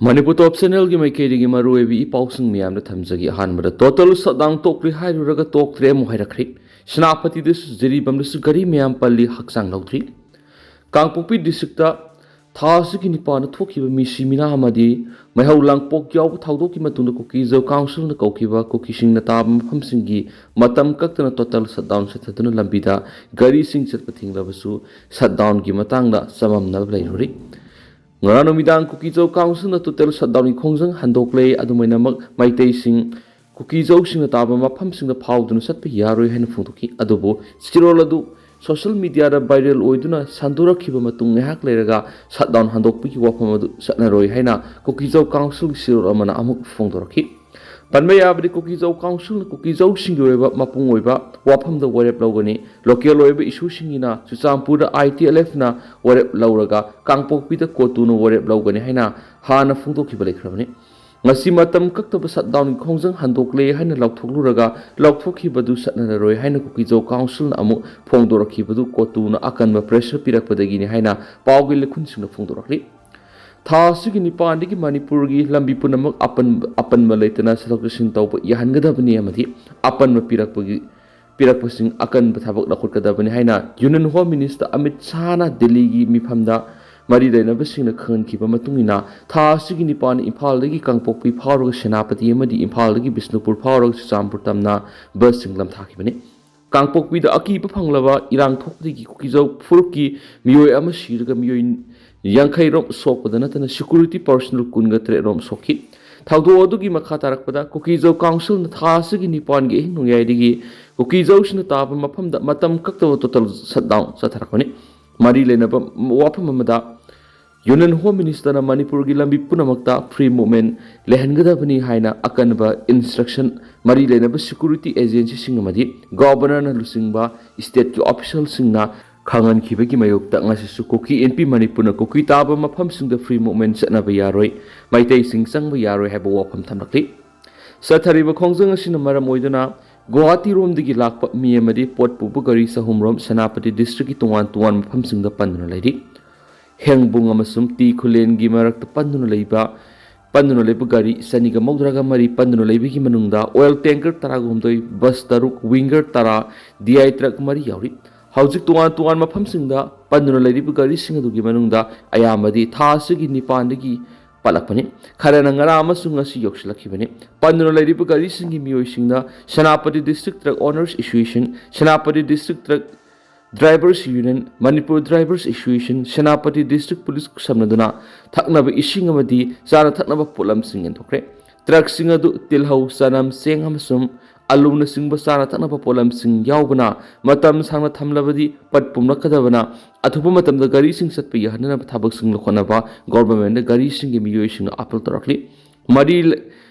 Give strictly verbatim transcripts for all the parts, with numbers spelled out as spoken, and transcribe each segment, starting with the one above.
ꯃꯅꯤꯄꯨꯔ ꯇꯣꯞ ꯆꯦꯅꯦꯜꯒꯤ ꯃꯥꯏꯀꯩꯗꯒꯤ ꯃꯔꯨꯑꯣꯏꯕ ꯏ ꯄꯥꯎꯁꯤꯡ ꯃꯌꯥꯝꯗ ꯊꯝꯖꯒꯦ꯫ ꯑꯍꯥꯟꯕꯗ, ꯇꯣꯇꯦꯜ ꯁꯠꯗꯥꯎꯟ ꯇꯣꯛꯂꯤ ꯍꯥꯏꯔꯨꯔꯒ ꯇꯣꯛꯇ꯭ꯔꯦ ꯑꯃꯨꯛ ꯍꯥꯏꯔꯛꯈ꯭ꯔꯦ꯫ ꯁꯦꯅꯥꯄꯇꯤꯗꯁꯨ, ꯖꯤꯔꯤꯕꯥꯝꯗꯁꯨ ꯒꯥꯔꯤ ꯃꯌꯥꯝ ꯄꯜꯂꯤ, ꯍꯛꯆꯥꯡ ꯂꯧꯗ꯭ꯔꯤ꯫ ꯀꯥꯡꯄꯣꯛꯄꯤ ꯗꯤꯁꯇ꯭ꯔꯤꯛꯇ ꯊꯥ ꯑꯁꯤꯒꯤ ꯅꯤꯄꯥꯟꯗ ꯊꯣꯛꯈꯤꯕ ꯃꯤꯁꯤ ꯃꯤꯅꯥ ꯑꯃꯗꯤ ꯃꯩꯍꯧ ꯂꯥꯡꯄꯣꯛ ꯌꯥꯎꯕ ꯊꯧꯗꯣꯛꯀꯤ ꯃꯇꯨꯡꯗ ꯀꯨꯀꯤꯖꯧ ꯀꯥꯎꯟꯁꯤꯜꯅ ꯀꯧꯈꯤꯕ ꯀꯨꯀꯤꯁꯤꯡꯅ ꯇꯥꯕ ꯃꯐꯝꯁꯤꯡꯒꯤ ꯃꯇꯝ ꯀꯛꯇꯅ ꯇꯣꯇꯦꯜ ꯁꯠꯗꯥꯎꯟ ꯆꯠꯊꯗꯨꯅ ꯂꯝꯕꯤꯗ ꯒꯥꯔꯤꯁꯤꯡ ꯆꯠꯄ ꯊꯤꯡꯂꯕꯁꯨ ꯁꯠꯗꯥꯎꯟꯒꯤ ꯃꯇꯥꯡꯗ ꯆꯃꯝꯅꯕ ꯂꯩꯔꯨꯔꯤ꯫ ꯉꯔꯥꯡ ꯅꯨꯃꯤꯗꯥꯡ ꯀꯨꯀꯤꯖꯧ ꯀꯥꯎꯟꯁꯤꯜꯅ ꯇꯣꯇꯦꯜ ꯁꯠꯗꯥꯎꯟꯒꯤ ꯈꯣꯡꯖꯪ ꯍꯟꯗꯣꯛꯂꯦ꯫ ꯑꯗꯨꯃꯥꯏꯅꯃꯛ ꯃꯩꯇꯩꯁꯤꯡ ꯀꯨꯀꯤꯖꯧꯁꯤꯡꯅ ꯇꯥꯕ ꯃꯐꯝꯁꯤꯡꯗ ꯐꯥꯎꯗꯨꯅ ꯆꯠꯄ ꯌꯥꯔꯣꯏ ꯍꯥꯏꯅ ꯐꯣꯡꯗꯣꯛꯈꯤ꯫ ꯑꯗꯨꯕꯨ ꯆꯤꯔꯣꯜ ꯑꯗꯨ ꯁꯣꯁꯤꯌꯦꯜ ꯃꯤꯗꯤꯌꯥꯗ ꯚꯥꯏꯔꯦꯜ ꯑꯣꯏꯗꯨꯅ ꯁꯟꯗꯣꯔꯛꯈꯤꯕ ꯃꯇꯨꯡ ꯉꯥꯏꯍꯥꯛ ꯂꯩꯔꯒ ꯁꯠꯗꯥꯎꯟ ꯍꯟꯗꯣꯛꯄꯒꯤ ꯋꯥꯐꯝ ꯑꯗꯨ ꯆꯠꯅꯔꯣꯏ ꯍꯥꯏꯅ ꯀꯨꯀꯤꯖꯧ ꯀꯥꯎꯟꯁꯤꯜꯒꯤ ꯆꯤꯔꯣꯜ ꯑꯃꯅ ꯑꯃꯨꯛ ꯐꯣꯡꯗꯣꯔꯛꯈꯤ꯫ ꯄꯟꯕ ꯌꯥꯕꯗꯤ, ꯀꯨꯀꯤꯖꯧ ꯀꯥꯎꯟꯁꯤꯜꯅ ꯀꯨꯀꯤꯖꯧꯁꯤꯡꯒꯤ ꯑꯣꯏꯕ ꯃꯄꯨꯡ ꯑꯣꯏꯕ ꯋꯥꯐꯝꯗ ꯋꯥꯔꯦꯞ ꯂꯧꯒꯅꯤ꯫ ꯂꯣꯀꯦꯜ ꯑꯣꯏꯕ ꯏꯁꯨꯁꯤꯡꯒꯤꯅ ꯆꯨꯔꯆꯥꯟꯄꯨꯔꯗ ꯑꯥꯏ ꯇꯤ ꯑꯦꯜ ꯑꯦꯐꯅ ꯋꯥꯔꯦꯞ ꯂꯧꯔꯒ ꯀꯥꯡꯄꯣꯛꯄꯤꯗ ꯀꯣꯇꯨꯅ ꯋꯥꯔꯦꯞ ꯂꯧꯒꯅꯤ ꯍꯥꯏꯅ ꯍꯥꯟꯅ ꯐꯣꯡꯗꯣꯛꯈꯤꯕ ꯂꯩꯈ꯭ꯔꯕꯅꯤ꯫ ꯉꯁꯤ ꯃꯇꯝ ꯀꯛꯇꯕ ꯁꯠꯗꯥꯎꯟꯒꯤ ꯈꯣꯡꯖꯪ ꯍꯟꯗꯣꯛꯂꯦ ꯍꯥꯏꯅ ꯂꯥꯎꯊꯣꯛꯂꯨꯔꯒ ꯂꯥꯎꯊꯣꯛꯈꯤꯕꯗꯨ ꯆꯠꯅꯔꯔꯣꯏ ꯍꯥꯏꯅ ꯀꯨꯀꯤꯖꯧ ꯀꯥꯎꯟꯁꯤꯜꯅ ꯑꯃꯨꯛ ꯐꯣꯡꯗꯣꯔꯛꯈꯤꯕꯗꯨ ꯀꯣꯇꯨꯅ ꯑꯀꯟꯕ ꯄ꯭ꯔꯦꯁꯔ ꯄꯤꯔꯛꯄꯗꯒꯤꯅꯤ ꯍꯥꯏꯅ ꯄꯥꯎꯒꯤ ꯂꯤꯈꯨꯟꯁꯤꯡꯅ ꯐꯣꯡꯗꯣꯔꯛꯂꯤ꯫ ꯊꯥ ꯑꯁꯤꯒꯤ ꯅꯤꯄꯥꯟꯗꯒꯤ ꯃꯅꯤꯄꯨꯔꯒꯤ ꯂꯝꯕꯤ ꯄꯨꯝꯅꯃꯛ ꯑꯄꯟꯕ, ꯑꯄꯟꯕ ꯂꯩꯇꯅ ꯆꯠꯊꯣꯛ ꯆꯠꯁꯤꯟ ꯇꯧꯕ ꯌꯥꯍꯟꯒꯗꯕꯅꯤ ꯑꯃꯗꯤ ꯑꯄꯟꯕ ꯄꯤꯔꯛꯄꯒꯤ, ꯄꯤꯔꯛꯄꯁꯤꯡ ꯑꯀꯟꯕ ꯊꯕꯛ ꯂꯧꯈꯠꯀꯗꯕꯅꯤ ꯍꯥꯏꯅ ꯌꯨꯅꯤꯌꯟ ꯍꯣꯝ ꯃꯤꯅꯤꯁꯇꯔ ꯑꯃꯤꯠ ꯁꯥꯍꯅ ꯗꯤꯜꯂꯤꯒꯤ ꯃꯤꯐꯝꯗ ꯃꯔꯤ ꯂꯩꯅꯕꯁꯤꯡꯅ ꯈꯪꯍꯟꯈꯤꯕ ꯃꯇꯨꯡ ꯏꯟꯅ, ꯊꯥ ꯑꯁꯤꯒꯤ ꯅꯤꯄꯥꯟ ꯏꯝꯐꯥꯜꯗꯒꯤ ꯀꯥꯡꯄꯣꯛꯄꯤ ꯐꯥꯎꯔꯒ ꯁꯦꯅꯥꯄꯇꯤ ꯑꯃꯗꯤ ꯏꯝꯐꯥꯜꯗꯒꯤ ꯕꯤꯁꯅꯨꯄꯨꯔ ꯐꯥꯎꯔꯒ ꯆꯨꯔꯆꯥꯟꯄꯨꯔ ꯇꯝꯅ ꯕꯁꯁꯤꯡ ꯂꯝꯊꯥꯈꯤꯕꯅꯤ꯫ ꯀꯥꯡꯄꯣꯛꯄꯤꯗ ꯑꯀꯤꯕ ꯐꯪꯂꯕ ꯏꯔꯥꯡ ꯊꯣꯛꯄꯗꯒꯤ ꯀꯨꯀꯤꯖꯧ ꯐꯨꯔꯨꯞꯀꯤ ꯃꯤꯑꯣꯏ ꯑꯃ ꯁꯤꯔꯒ ꯃꯤꯑꯣꯏ ꯌꯥꯡꯈꯩ ꯔꯣꯝ ꯁꯣꯛꯄꯗ ꯅꯠꯇꯅ ꯁꯦꯀ꯭ꯌꯨꯔꯤꯇꯤ ꯄꯔꯁꯣꯅꯦꯜ ꯀꯨꯟꯒ ꯇꯔꯦꯠ ꯔꯣꯝ ꯁꯣꯛꯈꯤ꯫ ꯊꯧꯗꯣꯛ ꯑꯗꯨꯒꯤ ꯃꯈꯥ ꯇꯥꯔꯛꯄꯗ ꯀꯨꯀꯤꯖꯧ ꯀꯥꯎꯟꯁꯤꯜꯅ ꯊꯥ ꯑꯁꯤꯒꯤ ꯅꯤꯄꯥꯟꯒꯤ ꯑꯍꯤꯡ ꯅꯣꯡꯌꯥꯏꯗꯒꯤ ꯀꯨꯀꯤꯖꯧꯁꯤꯡꯅ ꯇꯥꯕ ꯃꯐꯝꯗ ꯃꯇꯝ ꯀꯛꯇꯕ ꯇꯣꯇꯦꯜ ꯁꯠꯗꯥꯎꯟ ꯆꯠꯊꯔꯛꯄꯅꯤ꯫ ꯃꯔꯤ ꯂꯩꯅꯕ ꯋꯥꯐꯝ ꯑꯃꯗ, ꯌꯨꯅꯤꯌꯟ ꯍꯣꯝ ꯃꯤꯅꯤꯁꯇꯔꯅ ꯃꯅꯤꯄꯨꯔꯒꯤ ꯂꯝꯕꯤ ꯄꯨꯝꯅꯃꯛꯇ ꯐ꯭ꯔꯤ ꯃꯨꯚꯃꯦꯟ ꯂꯩꯍꯟꯒꯗꯕꯅꯤ ꯍꯥꯏꯅ ꯑꯀꯟꯕ ꯏꯟꯁꯇ꯭ꯔꯛꯁꯟ ꯃꯔꯤ ꯂꯩꯅꯕ ꯁꯦꯀ꯭ꯌꯨꯔꯤꯇꯤ ꯑꯦꯖꯦꯟꯁꯤꯁꯤꯡ ꯑꯃꯗꯤ ꯒꯣꯚꯔꯅꯔꯅ ꯂꯨꯆꯤꯡꯕ ꯁ꯭ꯇꯦꯠꯀꯤ ꯑꯣꯐꯤꯁꯤꯌꯦꯜꯁꯤꯡꯅ ꯈꯪꯍꯟꯈꯤꯕꯒꯤ ꯃꯥꯌꯣꯛꯇ ꯉꯁꯤꯁꯨ ꯀꯨꯀꯤ ꯏꯟꯄꯤ ꯃꯅꯤꯄꯨꯔꯅ ꯀꯨꯀꯤ ꯇꯥꯕ ꯃꯐꯝꯁꯤꯡꯗ ꯐ꯭ꯔꯤ ꯃꯨꯚꯃꯦꯟ ꯆꯠꯅꯕ ꯌꯥꯔꯣꯏ, ꯃꯩꯇꯩꯁꯤꯡ ꯆꯪꯕ ꯌꯥꯔꯣꯏ ꯍꯥꯏꯕ ꯋꯥꯐꯝ ꯊꯝꯂꯛꯂꯤ꯫ ꯆꯠꯊꯔꯤꯕ ꯈꯣꯡꯖꯪ ꯑꯁꯤꯅ ꯃꯔꯝ ꯑꯣꯏꯗꯨꯅ ꯒꯨꯋꯥꯍꯥꯇꯤꯔꯣꯝꯗꯒꯤ ꯂꯥꯛꯄ ꯃꯤ ꯑꯃꯗꯤ ꯄꯣꯠ ꯄꯨꯕ ꯒꯥꯔꯤ ꯆꯍꯨꯝꯔꯣꯝ ꯁꯦꯅꯥꯄꯇꯤ ꯗꯤꯁꯇ꯭ꯔꯤꯛꯀꯤ ꯇꯣꯉꯥꯟ ꯇꯣꯉꯥꯟꯕ ꯃꯐꯝꯁꯤꯡꯗ ꯄꯟꯗꯨꯅ ꯂꯩꯔꯤ꯫ ꯈꯦꯡꯕꯨꯡ ꯑꯃꯁꯨꯡ ꯇꯤ ꯈꯨꯂꯦꯟꯒꯤ ꯃꯔꯛꯇ ꯄꯟꯗꯨꯅ ꯂꯩꯕ ꯄꯟꯗꯨꯅ ꯂꯩꯕ ꯒꯥꯔꯤ ꯆꯅꯤꯒ ꯃꯧꯗ꯭ꯔꯥꯒ ꯃꯔꯤ ꯄꯟꯗꯨꯅ ꯂꯩꯕꯒꯤ ꯃꯅꯨꯡꯗ ꯑꯣꯏꯜ ꯇꯦꯡꯀꯔ ꯇꯔꯥꯒ ꯍꯨꯝꯗꯣꯏ, ꯕꯁ ꯇꯔꯨꯛ, ꯋꯤꯡꯒꯔ ꯇꯔꯥ, ꯗꯤ ꯑꯥꯏ ꯇ꯭ꯔꯛ ꯃꯔꯤ ꯌꯥꯎꯔꯤ꯫ ꯍꯧꯖꯤꯛ ꯇꯣꯉꯥꯟ ꯇꯣꯉꯥꯟꯕ ꯃꯐꯝꯁꯤꯡꯗ ꯄꯟꯗꯨꯅ ꯂꯩꯔꯤꯕ ꯒꯥꯔꯤꯁꯤꯡ ꯑꯗꯨꯒꯤ ꯃꯅꯨꯡꯗ ꯑꯌꯥꯝꯕꯗꯤ ꯊꯥ ꯑꯁꯤꯒꯤ ꯅꯤꯄꯥꯟꯗꯒꯤ ꯄꯜꯂꯛꯄꯅꯤ꯫ ꯈꯔꯅ ꯉꯔꯥꯡ ꯑꯃꯁꯨꯡ ꯉꯁꯤ ꯌꯧꯁꯤꯜꯂꯛꯈꯤꯕꯅꯤ꯫ ꯄꯟꯗꯨꯅ ꯂꯩꯔꯤꯕ ꯒꯥꯔꯤꯁꯤꯡꯒꯤ ꯃꯤꯑꯣꯏꯁꯤꯡꯅ Senapati district truck owners association, Senapati district truck drivers union, Manipur drivers association, Senapati district police ꯈꯨꯠꯁꯝꯅꯗꯨꯅ ꯊꯛꯅꯕ ꯏꯁꯤꯡ ꯑꯃꯗꯤ ꯆꯥꯅ ꯊꯛꯅꯕ ꯄꯣꯠꯂꯝꯁꯤꯡ ꯌꯦꯟꯊꯣꯛꯈ꯭ꯔꯦ꯫ ꯇ꯭ꯔꯛꯁꯤꯡ ꯑꯗꯨ ꯇꯤꯜꯍꯧ, ꯆꯅꯝ, ꯆꯦꯡ ꯑꯃꯁꯨꯡ ꯑꯂꯨꯅꯆꯤꯡꯕ ꯆꯥꯅ ꯊꯛꯅꯕ ꯄꯣꯠꯂꯝꯁꯤꯡ ꯌꯥꯎꯕꯅ ꯃꯇꯝ ꯁꯥꯡꯅ ꯊꯝꯂꯕꯗꯤ ꯄꯠ ꯄꯨꯝꯂꯛꯀꯗꯕꯅ ꯑꯊꯨꯕ ꯃꯇꯝꯗ ꯒꯥꯔꯤꯁꯤꯡ ꯆꯠꯄ ꯌꯥꯍꯟꯅꯅꯕ ꯊꯕꯛꯁꯤꯡ ꯂꯧꯈꯠꯅꯕ ꯒꯣꯚꯔꯟꯃꯦꯟꯠꯅ ꯒꯥꯔꯤꯁꯤꯡꯒꯤ ꯃꯤꯑꯣꯏꯁꯤꯡꯅ ꯑꯥꯄꯤꯜ ꯇꯧꯔꯛꯂꯤ꯫ ꯃꯔꯤ ꯂꯩ-,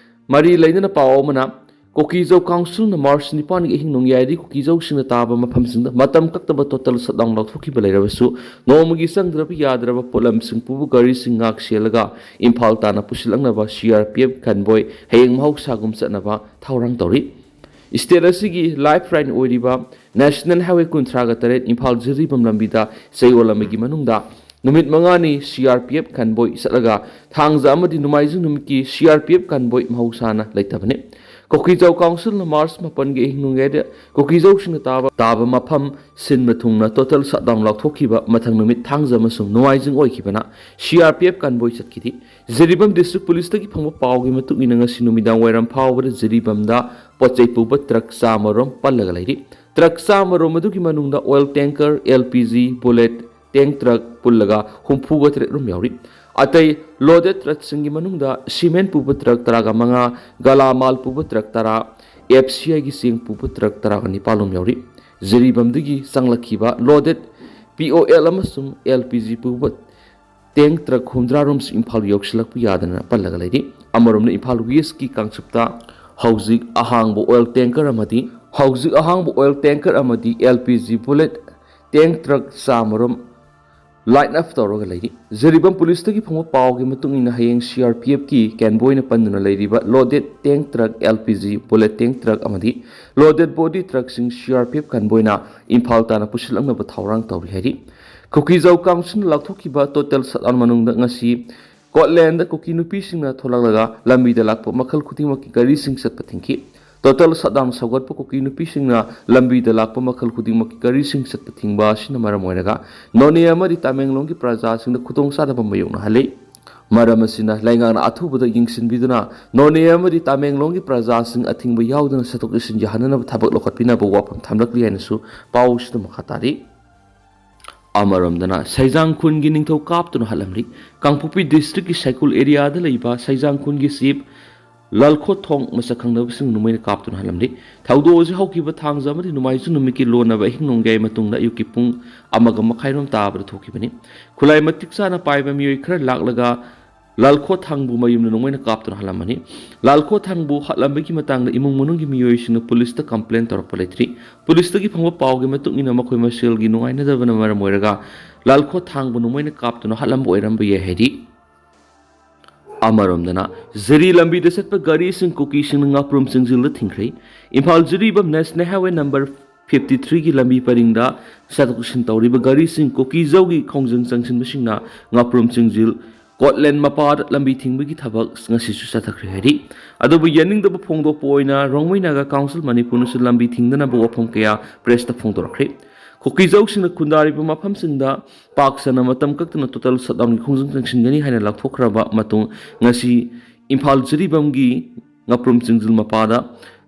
ꯃꯔꯤ ꯂꯩꯅꯅ ꯄꯥꯎ ꯑꯃꯅ, ꯀꯣꯀꯤꯖꯧ ꯀꯥꯎꯟꯁꯤꯜꯅ ꯃꯥꯔꯆ ꯅꯤꯄꯥꯟꯒꯤ ꯑꯍꯤꯡ ꯅꯣꯡꯌꯥꯏꯗꯒꯤ ꯀꯨꯀꯤꯖꯧꯁꯤꯡꯅ ꯇꯥꯕ ꯃꯐꯝꯁꯤꯡꯗ ꯃꯇꯝ ꯀꯛꯇꯕ ꯇꯣꯇꯦꯜ ꯁꯠꯗꯥꯎꯟ ꯂꯥꯎꯊꯣꯛꯈꯤꯕ ꯂꯩꯔꯕꯁꯨ, ꯅꯣꯡꯃꯒꯤ ꯆꯪꯗ꯭ꯔꯕ ꯌꯥꯗ꯭ꯔꯕ ꯄꯣꯠꯂꯝꯁꯤꯡ ꯄꯨꯕ ꯒꯥꯔꯤꯁꯤꯡ ꯉꯥꯛ ꯁꯦꯜꯂꯒ ꯏꯝꯐꯥꯜ ꯇꯥꯟꯅ ꯄꯨꯁꯤꯜꯂꯛꯅꯕ ꯁꯤ ꯑꯥꯔ ꯄꯤ ꯑꯦꯐ ꯀꯟꯚꯣꯏ ꯍꯌꯦꯡ ꯃꯍꯧꯁꯥꯒꯨꯝ ꯆꯠꯅꯕ ꯊꯧꯔꯥꯡ ꯇꯧꯔꯤ꯫ ꯁ꯭ꯇꯦꯠ ꯑꯁꯤꯒꯤ ꯂꯥꯏꯐ ꯂꯥꯏꯟ ꯑꯣꯏꯔꯤꯕ ꯅꯦꯁꯅꯦꯜ ꯍꯥꯏꯋꯦ ꯀꯨꯟꯊ꯭ꯔꯥꯒ ꯇꯔꯦꯠ ꯏꯝꯐꯥꯜ ꯖꯤꯔꯤꯕꯥꯝ ꯂꯝꯕꯤꯗ ꯆꯌꯣꯜ ꯑꯃꯒꯤ ꯃꯅꯨꯡꯗ ꯅꯨꯃꯤꯠ ꯃꯉꯥꯅꯤ ꯁꯤ ꯑꯥꯔ ꯄꯤ ꯑꯦꯐ ꯀꯟꯚꯣꯏ ꯆꯠꯂꯒ ꯊꯥꯡꯖ ꯑꯃꯗꯤ ꯅꯣꯡꯃꯥꯏꯖꯤꯡ ꯅꯨꯃꯤꯠꯀꯤ ꯁꯤ ꯑꯥꯔ ꯄꯤ ꯑꯦꯐ ꯀꯟꯚꯣꯏ ꯃꯍꯧꯁꯥꯅ ꯂꯩꯇꯕꯅꯤ꯫ ꯀꯣꯀꯤꯖꯧ ꯀꯥꯎꯟꯁꯤꯜꯅ ꯃꯥꯔꯆ ꯃꯥꯄꯟꯒꯤ ꯑꯍꯤꯡ ꯅꯣꯡꯌꯥꯏꯗ ꯀꯣꯀꯤꯖꯧꯁꯤꯡꯅ ꯇꯥꯕ, ꯇꯥꯕ ꯃꯐꯝ ꯁꯤꯟꯕ ꯊꯨꯡꯅ ꯇꯣꯇꯦꯜ ꯁꯠꯗꯥꯎꯟ ꯂꯥꯎꯊꯣꯛꯈꯤꯕ ꯃꯊꯪ ꯅꯨꯃꯤꯠ ꯊꯥꯡꯖ ꯑꯃꯁꯨꯡ ꯅꯣꯡꯃꯥꯏꯖꯤꯡ ꯑꯣꯏꯈꯤꯕꯅ C R P F convoy ꯆꯠꯈꯤꯗꯦ꯫ ꯖꯤꯔꯤꯕꯥꯝ ꯗꯤꯁꯇ꯭ꯔꯤꯛ ꯄꯨꯂꯤꯁꯇꯒꯤ ꯐꯪꯕ ꯄꯥꯎꯒꯤ ꯃꯇꯨꯡ ꯏꯟꯅ ꯉꯁꯤ ꯅꯨꯃꯤꯗꯥꯡ ꯋꯥꯏꯔꯝ ꯐꯥꯎꯕꯗ ꯖꯤꯔꯤꯕꯥꯝꯗ ꯄꯣꯠ ꯆꯩ ꯄꯨꯕ ꯇ꯭ꯔꯛ ꯆꯥꯃꯔꯣꯝ ꯄꯜꯂꯒ ꯂꯩꯔꯤ꯫ ꯇ꯭ꯔꯛ ꯆꯥꯃꯔꯣꯝ ꯑꯗꯨꯒꯤ ꯃꯅꯨꯡꯗ oil tanker, L P G, bullet tank truck ꯄꯨꯜꯂꯒ ꯍꯨꯝꯐꯨꯒ ꯇꯔꯦꯠ ꯔꯣꯝ ꯌꯥꯎꯔꯤ꯫ ꯑꯇꯩ ꯂꯣꯗꯦꯗ ꯇ꯭ꯔꯛꯁꯤꯡꯒꯤ ꯃꯅꯨꯡꯗ ꯁꯤꯃꯦꯟ ꯄꯨꯕ ꯇ꯭ꯔꯛ ꯇꯔꯥꯒ ꯃꯉꯥ, ꯒꯂꯥ ꯃꯥꯜ ꯄꯨꯕ ꯇ꯭ꯔꯛ ꯇꯔꯥ, ꯑꯦꯐ ꯁꯤ ꯑꯥꯏꯒꯤ ꯆꯦꯡ ꯄꯨꯕ ꯇ꯭ꯔꯛ ꯇꯔꯥꯒ ꯅꯤꯄꯥꯜ ꯔꯣꯝ ꯌꯥꯎꯔꯤ꯫ ꯖꯤꯔꯤꯕꯥꯝꯗꯒꯤ ꯆꯪꯂꯛꯈꯤꯕ ꯂꯣꯗꯦꯗ ꯄꯤ ꯑꯣ ꯑꯦꯜ ꯑꯃꯁꯨꯡ ꯑꯦꯜ ꯄꯤ ꯖꯤ ꯄꯨꯕ ꯇꯦꯡ ꯇ꯭ꯔꯛ ꯍꯨꯝꯗ꯭ꯔꯥ ꯔꯣꯝꯁꯨ ꯏꯝꯐꯥꯜ ꯌꯧꯁꯤꯜꯂꯛꯄ ꯌꯥꯗꯅ ꯄꯜꯂꯒ ꯂꯩꯔꯤ꯫ ꯑꯃꯔꯣꯝꯅ ꯏꯝꯐꯥꯜ ꯋꯦꯁꯀꯤ ꯀꯥꯡꯆꯨꯞꯇ ꯍꯧꯖꯤꯛ ꯑꯍꯥꯡꯕ ꯑꯣꯏꯜ ꯇꯦꯡꯀꯔ ꯑꯃꯗꯤ, ꯍꯧꯖꯤꯛ ꯑꯍꯥꯡꯕ ꯑꯣꯏꯜ ꯇꯦꯡꯀꯔ ꯑꯃꯗꯤ L P G bullet tank truck ꯆꯥꯃꯔꯣꯝ line up ꯇꯧꯔꯒ ꯂꯩꯔꯤ꯫ ꯖꯤꯔꯤꯕꯥꯝ ꯄꯨꯂꯤꯁꯇꯒꯤ ꯐꯪꯕ ꯄꯥꯎꯒꯤ ꯃꯇꯨꯡ ꯏꯟꯅ ꯍꯌꯦꯡ ꯁꯤ ꯑꯥꯔ ꯄꯤ ꯑꯦꯐꯀꯤ ꯀꯦꯟꯕꯣꯏꯅ ꯄꯟꯗꯨꯅ ꯂꯩꯔꯤꯕ loaded tank truck, L P G bullet tank truck ꯑꯃꯗꯤ ꯂꯣꯗꯦꯗ ꯕꯣꯗꯤ ꯇ꯭ꯔꯛꯁꯤꯡ ꯁꯤ ꯑꯥꯔ ꯄꯤ ꯑꯦꯐ ꯀꯦꯟꯕꯣꯏꯅ ꯏꯝꯐꯥꯜ ꯇꯥꯟꯅ ꯄꯨꯁꯤꯜꯂꯛꯅꯕ ꯊꯧꯔꯥꯡ ꯇꯧꯔꯤ ꯍꯥꯏꯔꯤ꯫ ꯀꯨꯀꯤꯖꯧ ꯀꯥꯎꯟꯁꯤꯜꯅ ꯂꯥꯎꯊꯣꯛꯈꯤꯕ ꯇꯣꯇꯦꯜ ꯁꯠꯗꯥꯎꯟ ꯃꯅꯨꯡꯗ ꯉꯁꯤ ꯀꯣꯠꯂꯦꯟꯗ ꯀꯨꯀꯤ ꯅꯨꯄꯤꯁꯤꯡꯅ ꯊꯣꯛꯂꯛꯂꯒ ꯂꯝꯕꯤꯗ ꯂꯥꯛꯄ ꯃꯈꯜ ꯈꯨꯗꯤꯡꯃꯛꯀꯤ ꯒꯥꯔꯤꯁꯤꯡ ꯆꯠꯄ ꯊꯤꯡꯈꯤ꯫ ꯇꯣꯇꯦꯜ ꯁꯠꯗꯥꯎꯟ ꯁꯧꯒꯠꯄ ꯀꯨꯀꯤ ꯅꯨꯄꯤꯁꯤꯡꯅ ꯂꯝꯕꯤꯗ ꯂꯥꯛꯄ ꯃꯈꯜ ꯈꯨꯗꯤꯡꯃꯛꯀꯤ ꯒꯥꯔꯤꯁꯤꯡ ꯆꯠꯄ ꯊꯤꯡꯕ ꯑꯁꯤꯅ ꯃꯔꯝ ꯑꯣꯏꯔꯒ ꯅꯣꯅꯦ ꯑꯃꯗꯤ ꯇꯃꯦꯡꯂꯣꯡꯒꯤ ꯄ꯭ꯔꯖꯥꯁꯤꯡꯗ ꯈꯨꯗꯣꯡꯆꯥꯗꯕ ꯃꯥꯌꯣꯛꯅꯍꯜꯂꯤ꯫ ꯃꯔꯝ ꯑꯁꯤꯅ ꯂꯩꯉꯥꯛꯅ ꯑꯊꯨꯕꯗ ꯌꯦꯡꯁꯤꯟꯕꯤꯗꯨꯅ ꯅꯣꯅꯦ ꯑꯃꯗꯤ ꯇꯃꯦꯡꯂꯣꯡꯒꯤ ꯄ꯭ꯔꯖꯥꯁꯤꯡ ꯑꯊꯤꯡꯕ ꯌꯥꯎꯗꯅ ꯆꯠꯊꯣꯛ ꯆꯠꯁꯤꯟ ꯌꯥꯍꯟꯅꯅꯕ ꯊꯕꯛ ꯂꯧꯈꯠꯄꯤꯅꯕ ꯋꯥꯐꯝ ꯊꯝꯂꯛꯂꯤ ꯍꯥꯏꯅꯁꯨ ꯄꯥꯎꯁꯤꯗ ꯃꯈꯥ ꯇꯥꯔꯤ꯫ ꯑꯃꯔꯣꯝꯗꯅ ꯁꯩꯖꯥꯡ ꯈꯨꯟꯒꯤ ꯅꯤꯡꯊꯧ ꯀꯥꯞꯇꯨꯅ ꯍꯥꯠꯂꯝꯂꯤ꯫ ꯀꯥꯡꯄꯣꯛꯄꯤ ꯗꯤꯁꯇ꯭ꯔꯤꯛꯀꯤ ꯁꯥꯏꯀꯨꯜ ꯑꯦꯔꯤꯌꯥꯗ ꯂꯩꯕ ꯁꯩꯖꯥꯡ ꯈꯨꯟꯒꯤ ꯆꯤꯞ ꯂꯜꯈꯣꯊꯣꯡ ꯃꯁꯛ ꯈꯪꯗꯕꯁꯤꯡ ꯅꯣꯡꯃꯩꯅ ꯀꯥꯞꯇꯨꯅ ꯍꯥꯠꯂꯝꯂꯤ꯫ ꯊꯧꯗꯣꯛ ꯑꯁꯤ ꯍꯧꯈꯤꯕ ꯊꯥꯡꯖ ꯑꯃꯗꯤ ꯅꯣꯡꯃꯥꯏꯖꯤꯡ ꯅꯨꯃꯤꯠꯀꯤ ꯂꯣꯟꯅꯕ ꯑꯍꯤꯡ ꯅꯣꯡꯌꯥꯏ ꯃꯇꯨꯡꯗ ꯑꯌꯨꯛꯀꯤ ꯄꯨꯡ ꯑꯃꯒ ꯃꯈꯥꯏꯔꯣꯝ ꯇꯥꯕꯗ ꯊꯣꯛꯈꯤꯕꯅꯤ꯫ ꯈꯨꯠꯂꯥꯏ ꯃꯇꯤꯛ ꯆꯥꯅ ꯄꯥꯏꯕ ꯃꯤꯑꯣꯏ ꯈꯔ ꯂꯥꯛꯂꯒ ꯂꯥꯜꯈꯣꯊꯥꯡꯕꯨ ꯃꯌꯨꯝꯗ ꯅꯣꯡꯃꯩꯅ ꯀꯥꯞꯇꯨꯅ ꯍꯥꯠꯂꯝꯕꯅꯤ꯫ ꯂꯥꯜꯈꯣꯊꯥꯡꯕꯨ ꯍꯥꯠꯂꯝꯕꯒꯤ ꯃꯇꯥꯡꯗ ꯏꯃꯨꯡ ꯃꯅꯨꯡꯒꯤ ꯃꯤꯑꯣꯏꯁꯤꯡꯅ ꯄꯨꯂꯤꯁꯇ ꯀꯝꯄ꯭ꯂꯦꯟ ꯇꯧꯔꯛꯄ ꯂꯩꯇ꯭ꯔꯤ꯫ ꯄꯨꯂꯤꯁꯇꯒꯤ ꯐꯪꯕ ꯄꯥꯎꯒꯤ ꯃꯇꯨꯡ ꯏꯟꯅ ꯃꯈꯣꯏ ꯃꯁꯦꯜꯒꯤ ꯅꯨꯡꯉꯥꯏꯅꯗꯕꯅ ꯃꯔꯝ ꯑꯣꯏꯔꯒ ꯂꯥꯜꯈꯣꯊꯥꯡꯕꯨ ꯅꯣꯡꯃꯩꯅ ꯀꯥꯞꯇꯨꯅ ꯍꯥꯠꯂꯝꯕ ꯑꯣꯏꯔꯝꯕ ꯌꯥꯏ ꯍꯥꯏꯔꯤ꯫ ꯑꯃꯔꯣꯝꯗꯅ ꯖꯤꯔꯤ ꯂꯝꯕꯤꯗ ꯆꯠꯄ ꯒꯥꯔꯤꯁꯤꯡ ꯀꯨꯀꯤꯁꯤꯡꯅ ꯉꯥꯄ꯭ꯔꯨꯝ ꯆꯤꯡꯖꯤꯜꯗ ꯊꯤꯡꯈ꯭ꯔꯦ꯫ Imphal Jiribam national highway number fifty ꯊ꯭ꯔꯤꯒꯤ ꯂꯝꯕꯤ ꯄꯔꯤꯡꯗ ꯆꯠꯊꯣꯛ ꯆꯠꯁꯤꯟ ꯇꯧꯔꯤꯕ ꯒꯥꯔꯤꯁꯤꯡ ꯀꯨꯀꯤꯖꯧꯒꯤ ꯈꯣꯡꯖꯪ ꯆꯪꯁꯤꯟꯕꯁꯤꯡꯅ ꯉꯥꯄ꯭ꯔꯨꯝ ꯆꯤꯡꯖꯤꯜ ꯀꯣꯠꯂꯦꯟ ꯃꯄꯥꯗ ꯂꯝꯕꯤ ꯊꯤꯡꯕꯒꯤ ꯊꯕꯛ ꯉꯁꯤꯁꯨ ꯆꯠꯊꯈ꯭ꯔꯦ ꯍꯥꯏꯔꯤ꯫ ꯑꯗꯨꯕꯨ ꯌꯥꯅꯤꯡꯗꯕ ꯐꯣꯡꯗꯣꯛꯄ ꯑꯣꯏꯅ ꯔꯣꯡꯃꯩ ꯅꯥꯒꯥ ꯀꯥꯎꯟꯁꯤꯜ ꯃꯅꯤꯄꯨꯔꯅꯁꯨ ꯂꯝꯕꯤ ꯊꯤꯡꯗꯅꯕ ꯋꯥꯐꯝ ꯀꯌꯥ ꯄ꯭ꯔꯦꯁꯇ ꯐꯣꯡꯗꯣꯔꯛꯈ꯭ꯔꯦ꯫ ꯀꯨꯀꯤꯖꯧꯁꯤꯡꯅ ꯈꯨꯟꯗꯥꯔꯤꯕ ꯃꯐꯝꯁꯤꯡꯗ ꯄꯥꯛ ꯁꯟꯅ ꯃꯇꯝ ꯀꯛꯇꯅ ꯇꯣꯇꯦꯜ ꯁꯠꯗꯥꯎꯟꯒꯤ ꯈꯣꯡꯖꯪ ꯆꯪꯁꯤꯟꯒꯅꯤ ꯍꯥꯏꯅ ꯂꯥꯎꯊꯣꯛꯈ꯭ꯔꯕ ꯃꯇꯨꯡ ꯉꯁꯤ ꯏꯝꯐꯥꯜ ꯖꯤꯔꯤꯕꯝꯒꯤ ꯉꯥꯄ꯭ꯔꯨꯝ ꯆꯤꯡꯖꯤꯜ ꯃꯄꯥꯗ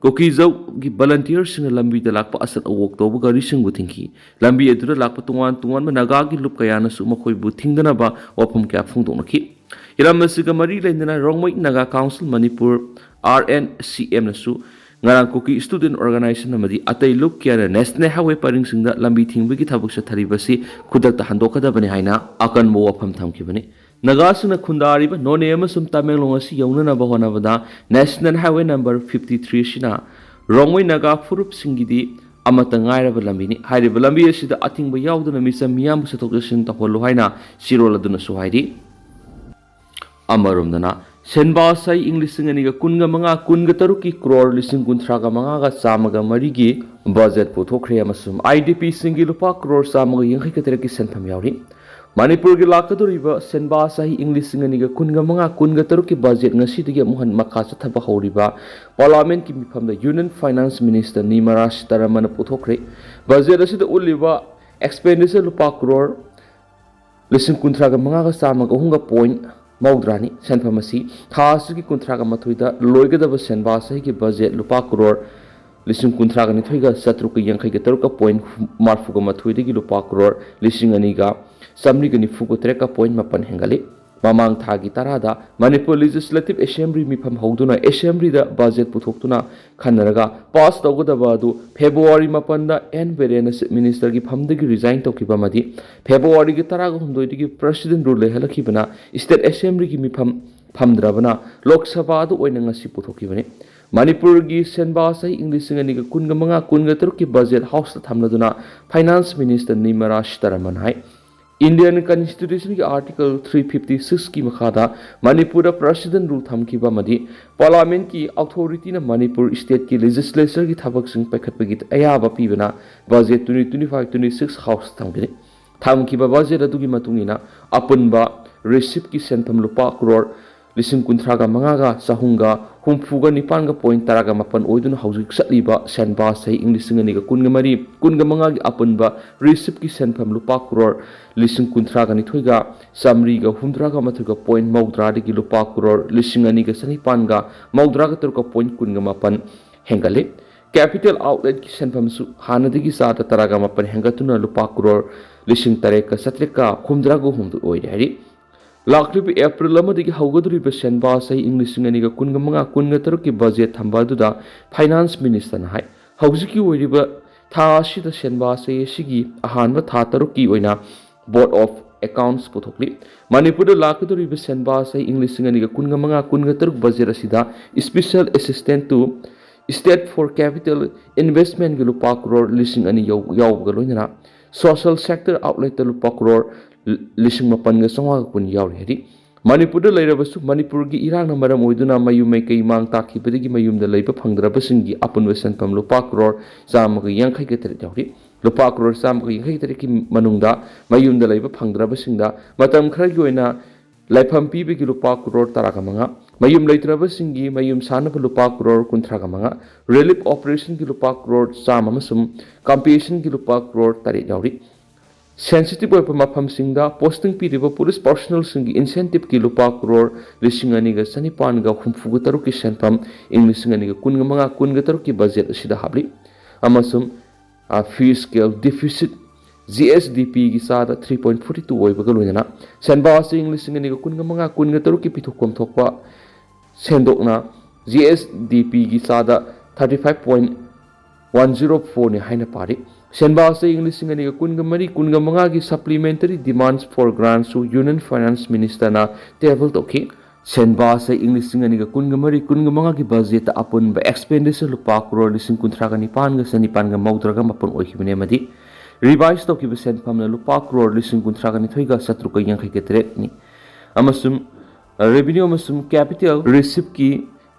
ꯀꯨꯀꯤꯖꯧꯒꯤ ꯚꯂꯟꯇꯤꯌꯔꯁꯤꯡꯅ ꯂꯝꯕꯤꯗ ꯂꯥꯛꯄ ꯑꯆꯠ ꯑꯋꯣꯛ ꯇꯧꯕ ꯒꯥꯔꯤꯁꯤꯡꯕꯨ ꯊꯤꯡꯈꯤ꯫ ꯂꯝꯕꯤ ꯑꯗꯨꯗ ꯂꯥꯛꯄ ꯇꯣꯉꯥꯟ ꯇꯣꯉꯥꯟꯕ ꯅꯥꯒꯥꯒꯤ ꯂꯨꯞ ꯀꯌꯥꯅꯁꯨ ꯃꯈꯣꯏꯕꯨ ꯊꯤꯡꯗꯅꯕ ꯋꯥꯐꯝ ꯀꯌꯥ ꯐꯣꯡꯗꯣꯛꯅꯈꯤ꯫ ꯍꯤꯔꯝ ꯑꯁꯤꯒ ꯃꯔꯤ ꯂꯩꯅꯅ Rongmei Naga council Manipur, R N C ꯑꯦꯝꯅꯁꯨ ꯉꯔꯥꯡ ꯀꯨꯀꯤ ꯁ꯭ꯇꯨꯗꯦꯟꯠ ꯑꯣꯔꯒꯅꯥꯏꯖꯦꯁꯟ ꯑꯃꯗꯤ ꯑꯇꯩ ꯂꯨꯞ ꯀꯌꯥꯅ ꯅꯦꯁꯅꯦꯜ ꯍꯥꯏꯋꯦ ꯄꯔꯤꯡꯁꯤꯡꯗ ꯂꯝꯕꯤ ꯊꯤꯡꯕꯒꯤ ꯊꯕꯛ ꯆꯠꯊꯔꯤꯕ ꯑꯁꯤ ꯈꯨꯗꯛꯇ ꯍꯟꯗꯣꯛꯀꯗꯕꯅꯤ ꯍꯥꯏꯅ ꯑꯀꯟꯕ ꯋꯥꯐꯝ ꯊꯝꯈꯤꯕꯅꯤ꯫ ꯅꯥꯒꯥꯁꯤꯡꯅ ꯈꯨꯟꯗꯥꯔꯤꯕ ꯅꯣꯅꯦ ꯑꯃꯁꯨꯡ ꯇꯃꯦꯡꯂꯣꯡ ꯑꯁꯤ ꯌꯧꯅꯅꯕ ꯍꯣꯠꯅꯕꯗ national highway number fifty three ꯑꯁꯤꯅ ꯔꯣꯡꯃꯩ ꯅꯥꯒꯥ ꯐꯨꯔꯨꯞꯁꯤꯡꯒꯤꯗꯤ ꯑꯃꯠꯇ ꯉꯥꯏꯔꯕ ꯂꯝꯕꯤꯅꯤ꯫ ꯍꯥꯏꯔꯤꯕ ꯂꯝꯕꯤ ꯑꯁꯤꯗ ꯑꯊꯤꯡꯕ ꯌꯥꯎꯗꯅ ꯃꯤꯆꯝ ꯃꯤꯌꯥꯝꯕꯨ ꯆꯠꯊꯣꯛ ꯆꯠꯁꯤꯟ ꯇꯧꯍꯜꯂꯨ ꯍꯥꯏꯅ ꯆꯦꯔꯣꯜ ꯑꯗꯨꯅꯁꯨ ꯍꯥꯏꯔꯤ꯫ ꯑꯃꯔꯣꯝꯗꯅ ꯁꯦꯟꯕꯥ ꯆꯍꯤ ꯏꯪ ꯂꯤꯁꯤꯡ ꯑꯅꯤꯒ ꯀꯨꯟꯒ ꯃꯉꯥ ꯀꯨꯟꯒ ꯇꯔꯨꯛꯀꯤ ꯀ꯭ꯔꯣꯔ ꯂꯤꯁꯤꯡ ꯀꯨꯟꯊ꯭ꯔꯥꯒ ꯃꯉꯥꯒ ꯆꯥꯝꯃꯒ ꯃꯔꯤꯒꯤ ꯕꯖꯦꯠ ꯄꯨꯊꯣꯛꯈ꯭ꯔꯦ ꯑꯃꯁꯨꯡ ꯑꯥꯏ ꯗꯤ ꯄꯤꯁꯤꯡꯒꯤ ꯂꯨꯄꯥ ꯀ꯭ꯔꯣꯔ ꯆꯥꯝꯃꯒ ꯌꯥꯡꯈꯩꯒ ꯇꯔꯦꯠꯀꯤ ꯁꯦꯟꯐꯝ ꯌꯥꯎꯔꯤ꯫ ꯃꯅꯤꯄꯨꯔꯒꯤ ꯂꯥꯛꯀꯗꯧꯔꯤꯕ ꯁꯦꯟꯕꯥ ꯆꯍꯤ ꯏꯪ ꯂꯤꯁꯤꯡ ꯑꯅꯤꯒ ꯀꯨꯟꯒ ꯃꯉꯥ ꯀꯨꯟꯒ ꯇꯔꯨꯛꯀꯤ ꯕꯖꯦꯠ ꯉꯁꯤꯗꯒꯤ ꯑꯃꯨꯛ ꯍꯟꯅ ꯃꯈꯥ ꯆꯠꯊꯕ ꯍꯧꯔꯤꯕ ꯄꯥꯔꯂꯤꯌꯥꯃꯦꯟꯠꯀꯤ ꯃꯤꯐꯝꯗ ꯌꯨꯅꯤꯌꯟ ꯐꯥꯏꯅꯥꯟꯁ ꯃꯤꯅꯤꯁꯇꯔ ꯅꯤꯔꯃꯂꯥ ꯁꯤꯇꯥꯔꯥꯃꯟꯅ ꯄꯨꯊꯣꯛꯈ꯭ꯔꯦ꯫ ꯕꯖꯦꯠ ꯑꯁꯤꯗ ꯎꯠꯂꯤꯕ ꯑꯦꯛꯁꯄꯦꯟꯗꯤꯆꯔ ꯂꯨꯄꯥ ꯀ꯭ꯔꯣꯔ ꯂꯤꯁꯤꯡ ꯀꯨꯟꯊ꯭ꯔꯥꯒ ꯃꯉꯥꯒ ꯆꯥꯝꯃꯒ ꯑꯍꯨꯝꯒ ꯄꯣꯏꯟ ꯃꯧꯗ꯭ꯔꯥꯅꯤ꯫ ꯁꯦꯟꯐꯝ ꯑꯁꯤ ꯊꯥ ꯑꯁꯤꯒꯤ ꯀꯨꯟꯊ꯭ꯔꯥꯒ ꯃꯥꯊꯣꯏꯗ ꯂꯣꯏꯒꯗꯕ ꯁꯦꯟꯕꯥ ꯆꯍꯤꯒꯤ ꯕꯖꯦꯠ ꯂꯨꯄꯥ ꯀ꯭ꯔꯣꯔ ꯂꯤꯁꯤꯡ ꯀꯨꯟꯊ꯭ꯔꯥꯒ ꯅꯤꯊꯣꯏꯒ ꯆꯥꯇ꯭ꯔꯨꯛꯀ ꯌꯥꯡꯈꯩꯒ ꯇꯔꯨꯛꯀ ꯄꯣꯏꯟ ꯃꯔꯤꯐꯨꯒ ꯃꯥꯊꯣꯏꯗꯒꯤ ꯂꯨꯄꯥ ꯀ꯭ꯔꯣꯔ ꯂꯤꯁꯤꯡ ꯑꯅꯤꯒ ꯆꯥꯃꯔꯤꯒ ꯅꯤꯐꯨꯒ ꯇꯔꯦꯠꯀ ꯄꯣꯏꯟ ꯃꯥꯄꯟ ꯍꯦꯟꯒꯠꯂꯤ꯫ ꯃꯃꯥꯡ ꯊꯥꯒꯤ ꯇꯔꯥꯗ ꯃꯅꯤꯄꯨꯔ ꯂꯦꯖꯤꯁꯂꯦꯇꯤꯚ ꯑꯦꯁꯦꯝꯕ꯭ꯂꯤ ꯃꯤꯐꯝ ꯍꯧꯗꯨꯅ ꯑꯦꯁꯦꯝꯕ꯭ꯂꯤꯗ ꯕꯖꯦꯠ ꯄꯨꯊꯣꯛꯇꯨꯅ ꯈꯟꯅꯔꯒ ꯄꯥꯁ ꯇꯧꯒꯗꯕ ꯑꯗꯨ ꯐꯦꯕ꯭ꯔꯨꯋꯥꯔꯤ ꯃꯥꯄꯟꯗ ꯑꯦꯟ ꯕꯤꯔꯦꯟꯅ ꯆꯤꯐ ꯃꯤꯅꯤꯁꯇꯔꯒꯤ ꯐꯝꯗꯒꯤ ꯔꯤꯖꯥꯏꯟ ꯇꯧꯈꯤꯕ ꯑꯃꯗꯤ ꯐꯦꯕ꯭ꯔꯨꯋꯥꯔꯤꯒꯤ ꯇꯔꯥꯒ ꯍꯨꯝꯗꯣꯏꯗꯒꯤ ꯄ꯭ꯔꯦꯁꯤꯗꯦꯟꯠ ꯔꯨꯜ ꯂꯩꯍꯜꯂꯛꯈꯤꯕꯅ ꯁ꯭ꯇꯦꯠ ꯑꯦꯁꯦꯝꯕ꯭ꯂꯤꯒꯤ ꯃꯤꯐꯝ ꯐꯝꯗ꯭ꯔꯕꯅ ꯂꯣꯛ ꯁꯚꯥꯗ ꯑꯣꯏꯅ ꯉꯁꯤ ꯄꯨꯊꯣꯛꯈꯤꯕꯅꯤ꯫ ꯃꯅꯤꯄꯨꯔꯒꯤ ꯁꯦꯟꯕꯥ ꯆꯍꯤ ꯏꯪ ꯂꯤꯁꯤꯡ ꯑꯅꯤꯒ ꯀꯨꯟꯒ ꯃꯉꯥ ꯀꯨꯟꯒ ꯇꯔꯨꯛꯀꯤ ꯕꯖꯦꯠ ꯍꯥꯎꯁꯇ ꯊꯝꯂꯗꯨꯅ ꯐꯥꯏꯅꯥꯟꯁ ꯃꯤꯅꯤꯁꯇꯔ ꯅꯤꯔꯃꯂꯥ ꯁꯤꯇꯥꯔꯥꯃꯟ ꯍꯥꯏ, ꯏꯟꯗꯤꯌꯟ ꯀꯟꯁꯇꯤꯇ꯭ꯌꯨꯁꯟꯒꯤ ꯑꯥꯔꯇꯤꯀꯜ ꯊ꯭ꯔꯤ ꯐꯤꯐꯇꯤ ꯁꯤꯛꯁꯀꯤ ꯃꯈꯥꯗ ꯃꯅꯤꯄꯨꯔꯗ ꯄ꯭ꯔꯦꯁꯤꯗꯦꯟꯠ ꯔꯨꯜ ꯊꯝꯈꯤꯕ ꯑꯃꯗꯤ ꯄꯥꯔꯂꯤꯌꯥꯃꯦꯟꯠꯀꯤ ꯑꯣꯊꯣꯔꯤꯇꯤꯅ ꯃꯅꯤꯄꯨꯔ ꯁ꯭ꯇꯦꯠꯀꯤ ꯂꯦꯖꯤꯁꯂꯦꯆꯔꯒꯤ ꯊꯕꯛꯁꯤꯡ ꯄꯥꯏꯈꯠꯄꯒꯤ ꯑꯌꯥꯕ ꯄꯤꯕꯅ budget twenty twenty five twenty six ꯍꯥꯎꯁꯇ ꯊꯝꯒꯅꯤ꯫ ꯊꯝꯈꯤꯕ ꯕꯖꯦꯠ ꯑꯗꯨꯒꯤ ꯃꯇꯨꯡ ꯏꯟꯅ ꯑꯄꯨꯟꯕ ꯔꯤꯁꯤꯞꯀꯤ ꯁꯦꯟꯐꯝ ꯂꯨꯄꯥ ꯀ꯭ꯔꯣꯔ ꯂꯤꯁꯤꯡ ꯀꯨꯟꯊ꯭ꯔꯥꯒ ꯃꯉꯥꯒ ꯆꯍꯨꯝꯒ ꯍꯨꯝꯐꯨꯒ ꯅꯤꯄꯥꯟꯒ ꯄꯣꯏꯟ ꯇꯔꯥꯒ ꯃꯥꯄꯟ ꯑꯣꯏꯗꯨꯅ ꯍꯧꯖꯤꯛ ꯆꯠꯂꯤꯕ ꯁꯦꯟꯕꯥ ꯆꯍꯤ ꯏꯪ ꯂꯤꯁꯤꯡ ꯑꯅꯤꯒ ꯀꯨꯟꯒ ꯃꯔꯤ ꯀꯨꯟꯒ ꯃꯉꯥꯒꯤ ꯑꯄꯨꯟꯕ ꯔꯤꯁꯤꯞꯀꯤ ꯁꯦꯟꯐꯝ ꯂꯨꯄꯥ ꯀ꯭ꯔꯣꯔ ꯂꯤꯁꯤꯡ ꯀꯨꯟꯊ꯭ꯔꯥꯒ ꯅꯤꯊꯣꯏꯒ ꯆꯥꯃꯔꯤꯒ ꯍꯨꯝꯗ꯭ꯔꯥꯒ ꯃꯥꯊꯣꯏꯒ ꯄꯣꯏꯟ ꯃꯧꯗ꯭ꯔꯥꯗꯒꯤ ꯂꯨꯄꯥ ꯀ꯭ꯔꯣꯔ ꯂꯤꯁꯤꯡ ꯑꯅꯤꯒ ꯆꯅꯤꯄꯥꯟꯒ ꯃꯧꯗ꯭ꯔꯥꯒ ꯇꯔꯨꯛꯀ ꯄꯣꯏꯟ ꯀꯨꯟꯒ ꯃꯥꯄꯟ ꯍꯦꯟꯒꯠꯂꯤ꯫ ꯀꯦꯄꯤꯇꯦꯜ ꯑꯥꯎꯠꯂꯦꯠꯀꯤ ꯁꯦꯟꯐꯝꯁꯨ ꯍꯥꯟꯅꯗꯒꯤ ꯆꯥꯗ ꯇꯔꯥꯒ ꯃꯥꯄꯟ ꯍꯦꯟꯒꯠꯇꯨꯅ ꯂꯨꯄꯥ ꯀ꯭ꯔꯣꯔ ꯂꯤꯁꯤꯡ ꯇꯔꯦꯠꯀ ꯆꯥꯇ꯭ꯔꯦꯠꯀ ꯍꯨꯝꯗ꯭ꯔꯥꯒ ꯍꯨꯝꯗꯣꯏ ꯑꯣꯏꯔꯦ ꯍꯥꯏꯔꯤ꯫ ꯂꯥꯛꯂꯤꯕ ꯑꯦꯄ꯭ꯔꯤꯜ ꯑꯃꯗꯒꯤ ꯍꯧꯒꯗꯧꯔꯤꯕ ꯁꯦꯟꯕꯥ ꯆꯍꯤ ꯏꯪ ꯂꯤꯁꯤꯡ ꯑꯅꯤꯒ ꯀꯨꯟꯒ ꯃꯉꯥ ꯀꯨꯟꯒ ꯇꯔꯨꯛꯀꯤ ꯕꯖꯦꯠ ꯊꯝꯕ ꯑꯗꯨꯗ ꯐꯥꯏꯅꯥꯟꯁ ꯃꯤꯅꯤꯁꯇꯔꯅ ꯍꯥꯏ, ꯍꯧꯖꯤꯛꯀꯤ ꯑꯣꯏꯔꯤꯕ ꯊꯥ ꯑꯁꯤꯗ ꯁꯦꯟꯕꯥ ꯆꯍꯤ ꯑꯁꯤꯒꯤ ꯑꯍꯥꯟꯕ ꯊꯥ ꯇꯔꯨꯛꯀꯤ ꯑꯣꯏꯅ ꯕꯣꯔꯗ ꯑꯣꯐ ꯑꯦꯀꯥꯎꯟꯠꯁ ꯄꯨꯊꯣꯛꯂꯤ꯫ ꯃꯅꯤꯄꯨꯔꯗ ꯂꯥꯛꯀꯗꯧꯔꯤꯕ ꯁꯦꯟꯕꯥ ꯆꯍꯤ ꯏꯪ ꯂꯤꯁꯤꯡ ꯑꯅꯤꯒ ꯀꯨꯟꯒ ꯃꯉꯥ ꯀꯨꯟꯒ ꯇꯔꯨꯛ ꯕꯖꯦꯠ ꯑꯁꯤꯗ Special Assistance to State for Capital Investmentꯀꯤ ꯂꯨꯄꯥ ꯀ꯭ꯔꯣꯔ ꯂꯤꯁꯤꯡ ꯑꯅꯤ ꯌꯧ-, ꯌꯥꯎꯕꯒ ꯂꯣꯏꯅꯅ ꯁꯣꯁꯤꯌꯦꯜ ꯁꯦꯛꯇꯔ ꯑꯥꯎꯠꯂꯦꯠꯇ ꯂꯨꯄꯥ ꯀ꯭ꯔꯣꯔ ꯂꯤꯁꯤꯡ ꯃꯥꯄꯟꯒ ꯆꯥꯝꯃꯉꯥꯒ ꯀꯨꯟ ꯌꯥꯎꯔꯤ ꯍꯥꯏꯔꯤ꯫ ꯃꯅꯤꯄꯨꯔꯗ ꯂꯩꯔꯕꯁꯨ ꯃꯅꯤꯄꯨꯔꯒꯤ ꯏꯔꯥꯡꯅ ꯃꯔꯝ ꯑꯣꯏꯗꯨꯅ ꯃꯌꯨꯝ ꯃꯩꯀꯩ ꯃꯥꯡ ꯇꯥꯛꯈꯤꯕꯗꯒꯤ ꯃꯌꯨꯝꯗ ꯂꯩꯕ ꯐꯪꯗ꯭ꯔꯕꯁꯤꯡꯒꯤ ꯑꯄꯨꯟꯕ ꯁꯦꯟꯐꯝ ꯂꯨꯄꯥ ꯀ꯭ꯔꯣꯔ ꯆꯥꯝꯃꯒ ꯌꯥꯡꯈꯩꯒ ꯇꯔꯦꯠ ꯌꯧꯔꯤ꯫ ꯂꯨꯄꯥ ꯀ꯭ꯔꯣꯔ ꯆꯥꯝꯃꯒ ꯌꯥꯡꯈꯩ ꯇꯔꯦꯠꯀꯤ ꯃꯅꯨꯡꯗ ꯃꯌꯨꯝꯗ ꯂꯩꯕ ꯐꯪꯗ꯭ꯔꯕꯁꯤꯡꯗ ꯃꯇꯝ ꯈꯔꯒꯤ ꯑꯣꯏꯅ ꯂꯥꯏꯐꯝ ꯄꯤꯕꯒꯤ ꯂꯨꯄꯥ ꯀ꯭ꯔꯣꯔ ꯇꯔꯥꯒ ꯃꯉꯥ, ꯃꯌꯨꯝ ꯂꯩꯇ꯭ꯔꯕꯁꯤꯡꯒꯤ ꯃꯌꯨꯝ ꯁꯥꯅꯕ ꯂꯨꯄꯥ ꯀ꯭ꯔꯣꯔ ꯀꯨꯟꯊ꯭ꯔꯥꯒ ꯃꯉꯥ, ꯔꯤꯂꯤꯐ ꯑꯣꯄꯔꯦꯁꯟꯒꯤ ꯂꯨꯄꯥ ꯀ꯭ꯔꯣꯔ ꯆꯥꯝꯃ ꯑꯃꯁꯨꯡ ꯀꯝꯄꯦꯟꯁꯦꯁꯟꯒꯤ ꯂꯨꯄꯥ ꯀ꯭ꯔꯣꯔ ꯇꯔꯦꯠ ꯌꯥꯎꯔꯤ꯫ ꯁꯦꯟꯁꯤꯇꯤꯚ ꯑꯣꯏꯕ ꯃꯐꯝꯁꯤꯡꯗ ꯄꯣꯁꯇꯤꯡ ꯄꯤꯔꯤꯕ ꯄꯨꯂꯤꯁ ꯄꯥꯔꯁꯣꯅꯦꯜꯁꯤꯡꯒꯤ ꯏꯟꯁꯦꯟꯇꯤꯚꯀꯤ ꯂꯨꯄꯥ ꯀ꯭ꯔꯣꯔ ꯂꯤꯁꯤꯡ ꯑꯅꯤꯒ ꯆꯅꯤꯄꯥꯟꯒ ꯍꯨꯝꯐꯨꯒ ꯇꯔꯨꯛꯀꯤ ꯁꯦꯟꯐꯝ ꯏꯪ ꯂꯤꯁꯤꯡ ꯑꯅꯤꯒ ꯀꯨꯟꯒ ꯃꯉꯥ ꯀꯨꯟꯒ ꯇꯔꯨꯛꯀꯤ ꯕꯖꯦꯠ ꯑꯁꯤꯗ ꯍꯥꯞꯂꯤ꯫ ꯑꯃꯁꯨꯡ fiscal deficit G S D ꯄꯤꯒꯤ ꯆꯥꯗ ꯊ꯭ꯔꯤ ꯄꯣꯏꯟ ꯐꯣꯔꯇꯤ ꯇꯨ ꯑꯣꯏꯕꯒ ꯂꯣꯏꯅꯅ ꯁꯦꯟꯕꯥ ꯑꯁꯤ ꯏꯪ ꯂꯤꯁꯤꯡ ꯑꯅꯤꯒ ꯀꯨꯟꯒ ꯃꯉꯥ ꯀꯨꯟꯒ ꯇꯔꯨꯛꯀꯤ ꯄꯤꯊꯣꯛꯐꯝ ꯊꯣꯛꯄ ꯁꯦꯟꯗꯣꯛꯅ ꯖꯤ ꯑꯦꯁ ꯗꯤ ꯄꯤꯒꯤ ꯆꯥꯗ thirty five point one zero ꯐꯣꯔꯅꯤ ꯍꯥꯏꯅ ꯄꯥꯔꯤ꯫ ꯁꯦꯟꯕꯥ ꯑꯁꯤ ꯏꯪ ꯂꯤꯁꯤꯡ ꯑꯅꯤꯒ ꯀꯨꯟꯒ ꯃꯔꯤ ꯀꯨꯟꯒ ꯃꯉꯥꯒꯤ supplementary ꯗꯤꯃꯥꯟꯁ four ꯒ꯭ꯔꯥꯟꯁꯨ union finance ꯃꯤꯅꯤꯁꯇꯔꯅ table ꯇꯧꯈꯤ꯫ ꯁꯦꯟꯕꯥ ꯑꯁꯤ ꯏꯪ ꯂꯤꯁꯤꯡ ꯑꯅꯤꯒ ꯀꯨꯟꯒ ꯃꯔꯤ ꯀꯨꯟꯒ ꯃꯉꯥꯒꯤ ꯕꯖꯦꯠꯇ ꯑꯄꯨꯟꯕ ꯑꯦꯛꯁꯄꯦꯟꯗꯤꯆꯔ ꯂꯨꯄꯥ ꯀ꯭ꯔꯣꯔ ꯂꯤꯁꯤꯡ ꯀꯨꯟꯊ꯭ꯔꯥꯒ ꯅꯤꯄꯥꯟꯒ ꯆꯅꯤꯄꯥꯟꯒ ꯃꯧꯗ꯭ꯔꯥꯒ ꯃꯥꯄꯟ ꯑꯣꯏꯈꯤꯕꯅꯤ ꯑꯃꯗꯤ ꯔꯤꯚꯥꯏꯁ ꯇꯧꯈꯤꯕ ꯁꯦꯟꯐꯝꯅ ꯂꯨꯄꯥ ꯀ꯭ꯔꯣꯔ ꯂꯤꯁꯤꯡ ꯀꯨꯟꯊ꯭ꯔꯥꯒ ꯅꯤꯊꯣꯏꯒ ꯆꯥꯇ꯭ꯔꯨꯛꯀ ꯌꯥꯡꯈꯩꯒ ꯇꯔꯦꯠꯅꯤ꯫ ꯑꯃꯁꯨꯡ ꯔꯦꯚꯤꯅ꯭ꯌꯨ ꯑꯃꯁꯨꯡ ꯀꯦꯄꯤꯇꯦꯜ ꯔꯤꯁꯤꯞꯀꯤ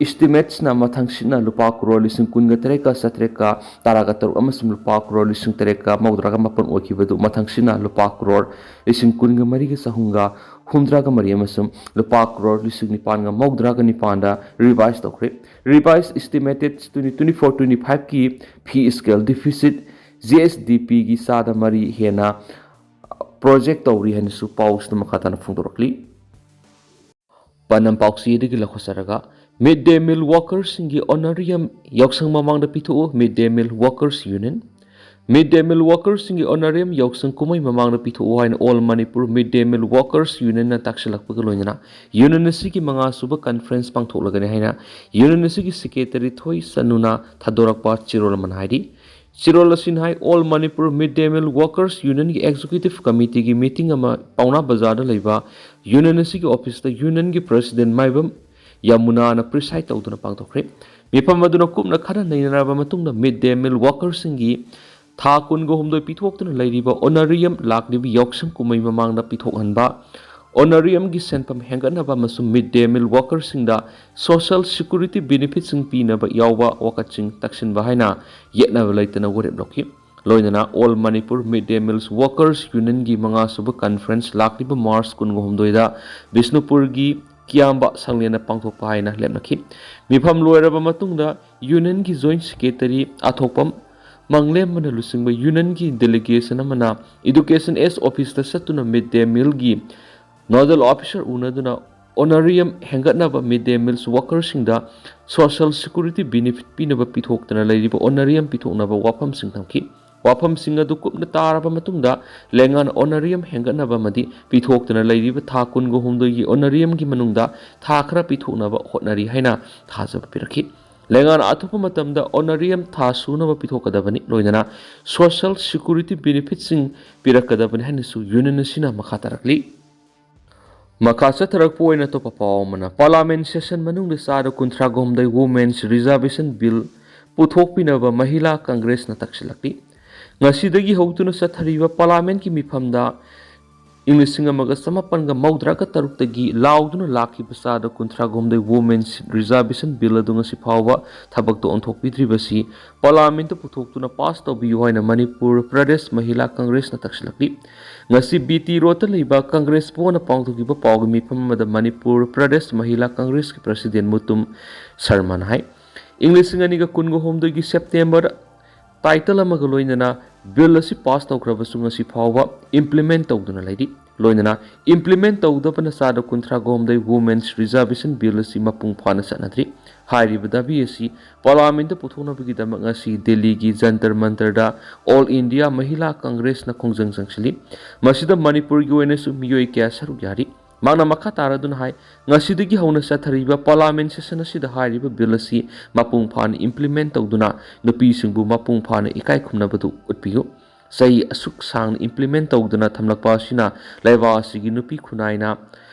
ꯏꯁꯇꯤꯃꯦꯠꯁꯅ ꯃꯊꯪꯁꯤꯠꯅ ꯂꯨꯄꯥ ꯀ꯭ꯔꯣꯔ ꯂꯤꯁꯤꯡ ꯀꯨꯟꯒ ꯇꯔꯦꯠꯀ ꯆꯥꯇ꯭ꯔꯦꯠꯀ ꯇꯔꯥꯒ ꯇꯔꯨꯛ ꯑꯃꯁꯨꯡ ꯂꯨꯄꯥ ꯀ꯭ꯔꯣꯔ ꯂꯤꯁꯤꯡ ꯇꯔꯦꯠꯀ ꯃꯧꯗ꯭ꯔꯥꯒ ꯃꯥꯄꯟ ꯑꯣꯏꯈꯤꯕꯗꯨ ꯃꯊꯪꯁꯤꯠꯅ ꯂꯨꯄꯥ ꯀ꯭ꯔꯣꯔ ꯂꯤꯁꯤꯡ ꯀꯨꯟꯒ ꯃꯔꯤꯒ ꯆꯍꯨꯝꯒ ꯍꯨꯝꯗ꯭ꯔꯥꯒ ꯃꯔꯤ ꯑꯃꯁꯨꯡ ꯂꯨꯄꯥ ꯀ꯭ꯔꯣꯔ ꯂꯤꯁꯤꯡ ꯅꯤꯄꯥꯟꯒ ꯃꯧꯗ꯭ꯔꯥꯒ ꯅꯤꯄꯥꯟꯗ ꯔꯤꯚꯥꯏꯁ ꯇꯧꯈ꯭ꯔꯦ꯫ Revise estimated twenty twenty four twenty ꯐꯥꯏꯚꯀꯤ fiscal deficit G S D ꯄꯤꯒꯤ ꯆꯥꯗ ꯃꯔꯤ ꯍꯦꯟꯅ ꯄ꯭ꯔꯣꯖꯦꯛ ꯇꯧꯔꯤ ꯍꯥꯏꯅꯁꯨ ꯄꯥꯎꯁꯤꯗ ꯃꯈꯥ ꯇꯥꯅ ꯐꯣꯡꯗꯣꯔꯛꯂꯤ꯫ ꯄꯥꯟꯗꯝ ꯄꯥꯎꯆꯦꯗꯒꯤ ꯂꯧꯈꯠꯆꯔꯒ, ꯃꯤꯗ ꯗꯦ ꯃꯤꯜ ꯋꯥꯀꯔꯁꯤꯡꯒꯤ ꯑꯣꯅꯔꯤꯌꯝ ꯌꯥꯎꯁꯪ ꯃꯃꯥꯡꯗ ꯄꯤꯊꯣꯛꯎ, ꯃꯤꯗ ꯗꯦ ꯃꯤꯜ ꯋꯥꯀꯔꯁ ꯌꯨꯅꯤꯌꯟ꯫ ꯃꯤꯗ ꯗꯦ ꯃꯤꯜ ꯋꯥꯀꯔꯁꯤꯡꯒꯤ ꯑꯣꯅꯔꯤꯌꯝ ꯌꯥꯎꯁꯪ ꯀꯨꯝꯍꯩ ꯃꯃꯥꯡꯗ ꯄꯤꯊꯣꯛꯎ ꯍꯥꯏꯅ ꯑꯣꯜ ꯃꯅꯤꯄꯨꯔ ꯃꯤꯗ ꯗꯦ ꯃꯤꯜ ꯋꯥꯀꯔꯁ ꯌꯨꯅꯤꯌꯟꯅ ꯇꯥꯛꯁꯤꯜꯂꯛꯄꯒ ꯂꯣꯏꯅꯅ ꯌꯨꯅꯤꯌꯟ ꯑꯁꯤꯒꯤ ꯃꯉꯥ ꯁꯨꯕ ꯀꯟꯐꯔꯦꯟꯁ ꯄꯥꯡꯊꯣꯛꯂꯒꯅꯤ ꯍꯥꯏꯅ ꯌꯨꯅꯤꯌꯟ ꯑꯁꯤꯒꯤ ꯁꯦꯀ꯭ꯔꯦꯇꯔꯤ ꯊꯣꯏ ꯆꯅꯨꯅ ꯊꯥꯗꯣꯔꯛꯄ ꯆꯦꯔꯣꯜ ꯑꯃꯅ ꯍꯥꯏꯔꯤ꯫ ꯆꯦꯔꯣꯜ ꯑꯁꯤꯅ ꯍꯥꯏ, ꯑꯣꯜ ꯃꯅꯤꯄꯨꯔ ꯃꯤꯗ ꯗꯦ ꯃꯤꯜ ꯋꯥꯀꯔꯁ ꯌꯨꯅꯤꯌꯟꯒꯤ ꯑꯦꯛꯖꯤꯀ꯭ꯌꯨꯇꯤꯚ ꯀꯃꯤꯇꯤꯒꯤ ꯃꯤꯇꯤꯡ ꯑꯃ ꯄꯥꯎꯅꯥ ꯕꯖꯥꯔꯗ ꯂꯩꯕ ꯌꯨꯅꯤꯌꯟ ꯑꯁꯤꯒꯤ ꯑꯣꯐꯤꯁꯇ ꯌꯨꯅꯤꯌꯟꯒꯤ ꯄ꯭ꯔꯁꯤꯗꯦꯟ ꯃꯥꯏꯕꯝ ꯌꯃꯨꯅꯥꯅ ꯄ꯭ꯔꯤꯁꯥꯏꯗ ꯇꯧꯗꯨꯅ ꯄꯥꯡꯊꯣꯛꯈ꯭ꯔꯦ꯫ ꯃꯤꯐꯝ ꯑꯗꯨꯅ ꯀꯨꯞꯅ ꯈꯟꯅ ꯅꯩꯅꯔꯕ ꯃꯇꯨꯡꯗ ꯃꯤꯗ ꯗꯦ ꯃꯤꯜ ꯋꯥꯀꯔꯁꯤꯡꯒꯤ ꯊꯥ ꯀꯨꯟꯒ ꯍꯨꯝꯗꯣꯏ ꯄꯤꯊꯣꯛꯇꯨꯅ ꯂꯩꯔꯤꯕ ꯑꯣꯅꯔꯤꯌꯝ ꯂꯥꯛꯂꯤꯕ ꯌꯥꯎꯁꯪ ꯀꯨꯝꯍꯩ ꯃꯃꯥꯡꯗ ꯄꯤꯊꯣꯛꯍꯟꯕ, ꯑꯣꯅꯔꯤꯌꯝꯒꯤ ꯁꯦꯟꯐꯝ ꯍꯦꯟꯒꯠꯅꯕ ꯑꯃꯁꯨꯡ ꯃꯤꯗ ꯗꯦ ꯃꯤꯜ ꯋꯥꯀꯔꯁꯤꯡꯗ ꯁꯣꯁꯦꯜ ꯁꯦꯀ꯭ꯌꯨꯔꯤꯇꯤ ꯕꯦꯅꯤꯐꯤꯠꯁꯤꯡ ꯄꯤꯅꯕ ꯌꯥꯎꯕ ꯋꯥꯀꯠꯁꯤꯡ ꯇꯛꯁꯤꯟꯕ ꯍꯥꯏꯅ ꯌꯦꯠꯅꯕ ꯂꯩꯇꯅ ꯋꯥꯔꯦꯞ ꯂꯧꯈꯤ꯫ ꯂꯣꯏꯅꯅ ꯑꯣꯜ ꯃꯅꯤꯄꯨꯔ ꯃꯤꯗ ꯗꯦ ꯃꯤꯜꯁ ꯋꯥꯀꯔꯁ ꯌꯨꯅꯤꯌꯟꯒꯤ ꯃꯉꯥꯁꯨꯕ ꯀꯟꯐꯔꯦꯟꯁ ꯂꯥꯛꯂꯤꯕ ꯃꯥꯔꯆ ꯀꯨꯟꯒ ꯍꯨꯝꯗꯣꯏꯗ ꯕꯤꯁꯅꯨꯄꯨꯔꯒꯤ ꯀꯤꯌꯥꯝꯕ ꯁꯪꯂꯦꯟꯗ ꯄꯥꯡꯊꯣꯛꯄ ꯍꯥꯏꯅ ꯂꯦꯞꯅꯈꯤ꯫ ꯃꯤꯐꯝ ꯂꯣꯏꯔꯕ ꯃꯇꯨꯡꯗ ꯌꯨꯅꯤꯌꯟꯒꯤ ꯖꯣꯏꯟ ꯁꯦꯀ꯭ꯔꯦꯇꯔꯤ ꯑꯊꯣꯛꯄꯝ ꯃꯪꯂꯦꯝꯕꯅ ꯂꯨꯆꯤꯡꯕ ꯌꯨꯅꯤꯌꯟꯒꯤ ꯗꯦꯂꯤꯒꯦꯁꯟ ꯑꯃꯅ ꯏꯗꯨꯀꯦꯁꯟ ꯑꯦꯁ ꯑꯣꯐꯤꯁꯇ ꯆꯠꯇꯨꯅ ꯃꯤꯗ ꯗꯦ ꯃꯤꯜꯒꯤ ꯅꯣꯗꯦꯜ ꯑꯣꯐꯤꯁꯔ ꯎꯅꯗꯨꯅ ꯑꯣꯅꯔꯤꯌꯝ ꯍꯦꯟꯒꯠꯅꯕ, ꯃꯤꯗ ꯗꯦ ꯃꯤꯜꯁ ꯋꯥꯀꯔꯁꯤꯡꯗ ꯁꯣꯁꯦꯜ ꯁꯦꯀ꯭ꯌꯨꯔꯤꯇꯤ ꯕꯦꯅꯤꯐꯤꯠ ꯄꯤꯅꯕ ꯄꯤꯊꯣꯛꯇꯅ ꯂꯩꯔꯤꯕ ꯑꯣꯅꯔꯤꯌꯝ ꯄꯤꯊꯣꯛꯅꯕ ꯋꯥꯐꯝꯁꯤꯡ ꯊꯝꯈꯤ꯫ ꯋꯥꯐꯝꯁꯤꯡ ꯑꯗꯨ ꯀꯨꯞꯅ ꯇꯥꯔꯕ ꯃꯇꯨꯡꯗ ꯂꯦꯡꯉꯥꯟ ꯑꯣꯅꯔꯤꯌꯝ ꯍꯦꯟꯒꯠꯅꯕ ꯑꯃꯗꯤ ꯄꯤꯊꯣꯛꯇꯅ ꯂꯩꯔꯤꯕ ꯊꯥ ꯀꯨꯟꯒ ꯍꯨꯝꯗꯣꯏꯒꯤ ꯑꯣꯅꯔꯤꯌꯝꯒꯤ ꯃꯅꯨꯡꯗ ꯊꯥ ꯈꯔ ꯄꯤꯊꯣꯛꯅꯕ ꯍꯣꯠꯅꯔꯤ ꯍꯥꯏꯅ ꯊꯥꯖꯕ ꯄꯤꯔꯛꯈꯤ꯫ ꯂꯦꯡꯉꯥꯟ ꯑꯊꯨꯕ ꯃꯇꯝꯗ ꯑꯣꯅꯔꯤꯌꯝ ꯊꯥ ꯁꯨꯅꯕ ꯄꯤꯊꯣꯛꯀꯗꯕꯅꯤ, ꯂꯣꯏꯅꯅ ꯁꯣꯁꯦꯜ ꯁꯦꯀ꯭ꯌꯨꯔꯤꯇꯤ ꯕꯦꯅꯤꯐꯤꯠꯁꯤꯡ ꯄꯤꯔꯛꯀꯗꯕꯅꯤ ꯍꯥꯏꯅꯁꯨ ꯌꯨꯅꯤꯌꯟ ꯑꯁꯤꯅ ꯃꯈꯥ ꯇꯥꯔꯛꯂꯤ꯫ ꯃꯈꯥ ꯆꯠꯊꯔꯛꯄ ꯑꯣꯏꯅ ꯑꯇꯣꯞꯄ ꯄꯥꯎ ꯑꯃꯅ, ꯄꯥꯔꯂꯥꯃꯦꯟ ꯁꯦꯁꯟ ꯃꯅꯨꯡꯗ ꯆꯥꯗ ꯀꯨꯟꯊ꯭ꯔꯥꯒ ꯍꯨꯝꯗꯣꯏ ꯋꯨꯃꯦꯟꯁ ꯔꯤꯖꯥꯔꯕꯦꯁꯟ ꯕꯤꯜ ꯄꯨꯊꯣꯛꯄꯤꯅꯕ ꯃꯍꯤꯂꯥ ꯀꯪꯒ꯭ꯔꯦꯁꯅ ꯇꯛꯁꯤꯜꯂꯛꯂꯤ꯫ ꯉꯁꯤꯗꯒꯤ ꯍꯧꯗꯨꯅ ꯆꯠꯊꯔꯤꯕ ꯄꯥꯔꯂꯥꯃꯦꯟꯒꯤ ꯃꯤꯐꯝꯗ ꯏꯪ ꯂꯤꯁꯤꯡ ꯑꯃꯒ ꯆꯃꯥꯄꯟꯒ ꯃꯧꯗ꯭ꯔꯥꯒ ꯇꯔꯨꯛꯇꯒꯤ ꯂꯥꯎꯗꯨꯅ ꯂꯥꯛꯈꯤꯕ ꯆꯥꯗ ꯀꯨꯟꯊ꯭ꯔꯥꯒ ꯍꯨꯝꯗꯣꯏ ꯋꯨꯃꯦꯟꯁ ꯔꯤꯖꯥꯔꯕꯦꯁꯟ ꯕꯤꯜ ꯑꯗꯨ ꯉꯁꯤ ꯐꯥꯎꯕ ꯊꯕꯛꯇ ꯑꯣꯟꯊꯣꯛꯄꯤꯗ꯭ꯔꯤꯕꯁꯤ ꯄꯥꯔꯂꯥꯃꯦꯟꯇ ꯄꯨꯊꯣꯛꯇꯨꯅ ꯄꯥꯁ ꯇꯧꯕꯤꯌꯨ ꯍꯥꯏꯅ ꯃꯅꯤꯄꯨꯔ ꯄ꯭ꯔꯗꯦꯁ ꯃꯍꯤꯂꯥ ꯀꯪꯒ꯭ꯔꯦꯁꯅ ꯇꯛꯁꯤꯜꯂꯛꯂꯤ꯫ ꯉꯁꯤ ꯕꯤ ꯇꯤ ꯔꯣꯗꯇ ꯂꯩꯕ ꯀꯪꯒ꯭ꯔꯦꯁ ꯚꯋꯟꯗ ꯄꯥꯡꯊꯣꯛꯈꯤꯕ ꯄꯥꯎꯒꯤ ꯃꯤꯐꯝ ꯑꯃꯗ ꯃꯅꯤꯄꯨꯔ ꯄ꯭ꯔꯗꯦꯁ ꯃꯍꯤꯂꯥ ꯀꯪꯒ꯭ꯔꯦꯁꯀꯤ ꯄ꯭ꯔꯁꯤꯗꯦꯟ ꯃꯨꯇꯨꯝ ꯁꯔꯃꯅ ꯍꯥꯏ, ꯏꯪ ꯂꯤꯁꯤꯡ ꯑꯅꯤꯒ ꯀꯨꯟꯒ ꯍꯨꯝꯗꯣꯏꯒꯤ ꯁꯦꯞꯇꯦꯝꯕꯔ ꯇꯥꯏꯇꯜ ꯑꯃꯒ ꯂꯣꯏꯅꯅ ꯕꯤꯜ ꯑꯁꯤ ꯄꯥꯁ ꯇꯧꯈ꯭ꯔꯕꯁꯨ ꯉꯁꯤ ꯐꯥꯎꯕ ꯏꯝꯄ꯭ꯂꯤꯃꯦꯟ ꯇꯧꯗꯨꯅ ꯂꯩꯔꯤ꯫ ꯂꯣꯏꯅꯅ ꯏꯝꯄ꯭ꯂꯤꯃꯦꯟ ꯇꯧꯗꯕꯅ ꯆꯥꯗ ꯀꯨꯟꯊ꯭ꯔꯥꯒ ꯍꯨꯝꯗꯣꯏ ꯋꯨꯃꯦꯟꯁ ꯔꯤꯖꯥꯔꯕꯦꯁꯟ ꯕꯤꯜ ꯑꯁꯤ ꯃꯄꯨꯡ ꯐꯥꯅ ꯆꯠꯅꯗ꯭ꯔꯤ꯫ ꯍꯥꯏꯔꯤꯕ ꯗꯥꯕꯤ ꯑꯁꯤ ꯄꯥꯔꯂꯥꯃꯦꯟꯇ ꯄꯨꯊꯣꯛꯅꯕꯒꯤꯗꯃꯛ ꯉꯁꯤ ꯗꯦꯜꯂꯤꯒꯤ ꯖꯟꯇꯔ ꯃꯟꯇꯔꯗ ꯑꯣꯜ ꯏꯟꯗꯤꯌꯥ ꯃꯍꯤꯂꯥ ꯀꯪꯒ꯭ꯔꯦꯁꯅ ꯈꯣꯡꯖꯪ ꯆꯪꯁꯤꯜꯂꯤ꯫ ꯃꯁꯤꯗ ꯃꯅꯤꯄꯨꯔꯒꯤ ꯑꯣꯏꯅꯁꯨ ꯃꯤꯑꯣꯏ ꯀꯌꯥ ꯁꯔꯨꯛ ꯌꯥꯔꯤ꯫ ꯃꯍꯥꯛꯅ ꯃꯈꯥ ꯇꯥꯔꯗꯨꯅ ꯍꯥꯏ, ꯉꯁꯤꯗꯒꯤ ꯍꯧꯅ ꯆꯠꯊꯔꯤꯕ ꯄꯥꯔꯂꯥꯃꯦꯟ ꯁꯦꯁꯟ ꯑꯁꯤꯗ ꯍꯥꯏꯔꯤꯕ ꯕꯤꯜ ꯑꯁꯤ ꯃꯄꯨꯡ ꯐꯥꯅ ꯏꯝꯄ꯭ꯂꯤꯃꯦꯟ ꯇꯧꯗꯨꯅ ꯅꯨꯄꯤꯁꯤꯡꯕꯨ ꯃꯄꯨꯡ ꯐꯥꯅ ꯏꯀꯥꯏ ꯈꯨꯝꯅꯕꯗꯨ ꯎꯠꯄꯤꯌꯨ꯫ ꯆꯍꯤ ꯑꯁꯨꯛ ꯁꯥꯡꯅ ꯏꯝꯄ꯭ꯂꯤꯃꯦꯟ ꯇꯧꯗꯨꯅ ꯊꯝꯂꯛꯄ ꯑꯁꯤꯅ ꯂꯩꯕꯥꯛ ꯑꯁꯤꯒꯤ ꯅꯨꯄꯤ ꯈꯨꯟꯅꯥꯏꯅ